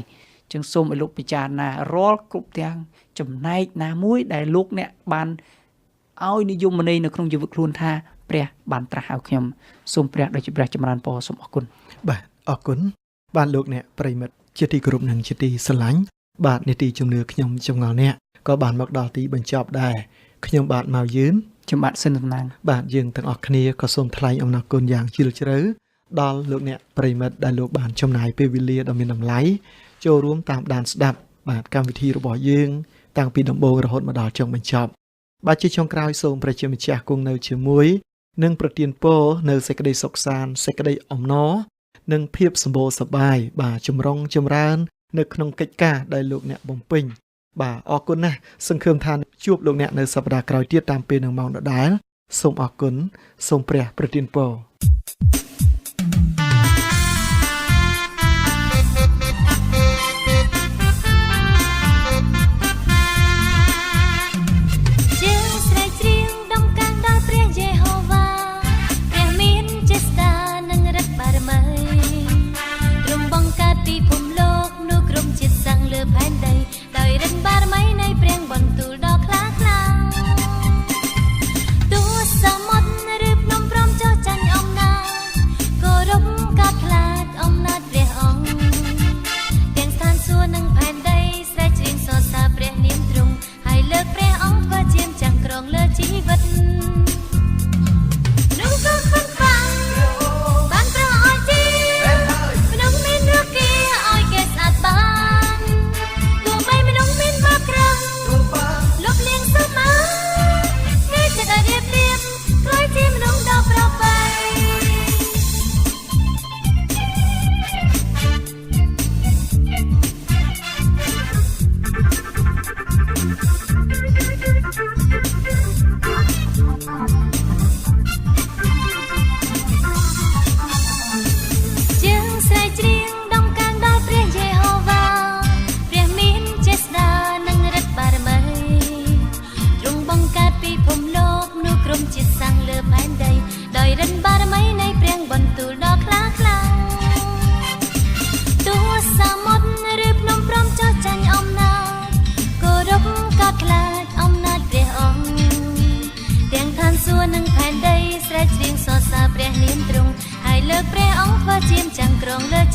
ចឹងសូមឲ្យលោកពិចារណារាល់គ្រប់ទាំងចំណែកណាមួយដែលលោកអ្នកបានឲ្យនិយមន័យនៅក្នុងជីវិតខ្លួនថាព្រះបានត្រាស់ហៅខ្ញុំសូមព្រះដោយជាព្រះចម្រើនពរសូមអរគុណបាទអរគុណបាទលោកអ្នកប្រិយមិត្តជាទីគោរពនិងជាទីស្រឡាញ់បាទនីតិជំនឿខ្ញុំចម្ងល់អ្នកក៏បានមកដល់ទីបញ្ចប់ដែរខ្ញុំបាទម៉ៅយឿនខ្ញុំបាទសិនសំណាងបាទយើងទាំងអស់គ្នាក៏សូមថ្លែងអំណរគុណយ៉ាងជ្រាលជ្រៅដល់លោកអ្នកប្រិយមិត្តដែលលោកបានចំណាយពេលវេលាដ៏មានតម្លៃចូលរួមតាមដានស្ដាប់បាទកម្មវិធីរបស់យើងតាំងពីដំបូងរហូតមកដល់ចុងបញ្ចប់បាទជាចុងក្រោយសូមព្រះជាម្ចាស់គង់នៅជាមួយនិងប្រទានពរនៅសេចក្តីសុខសាន្តសេចក្តីអំណរនិងភាពសម្បូរសប្បាយបាទចម្រុងចម្រើននៅក្នុងកិច្ចការដែលលោកអ្នកបំពេញបាទអរគុណណាស់សង្ឃឹមថាជួបលោកអ្នកនៅសប្តាហ៍ក្រោយទៀតតាមពេលនឹងម៉ោងដដែលសូមអរគុណសូមព្រះប្រទានពរ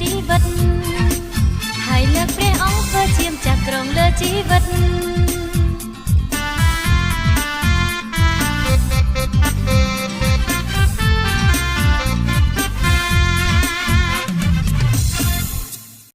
ជីវិតហើយលើកព្រះអង្គធ្វើជាម្ចាស់គ្រងលើជីវិត។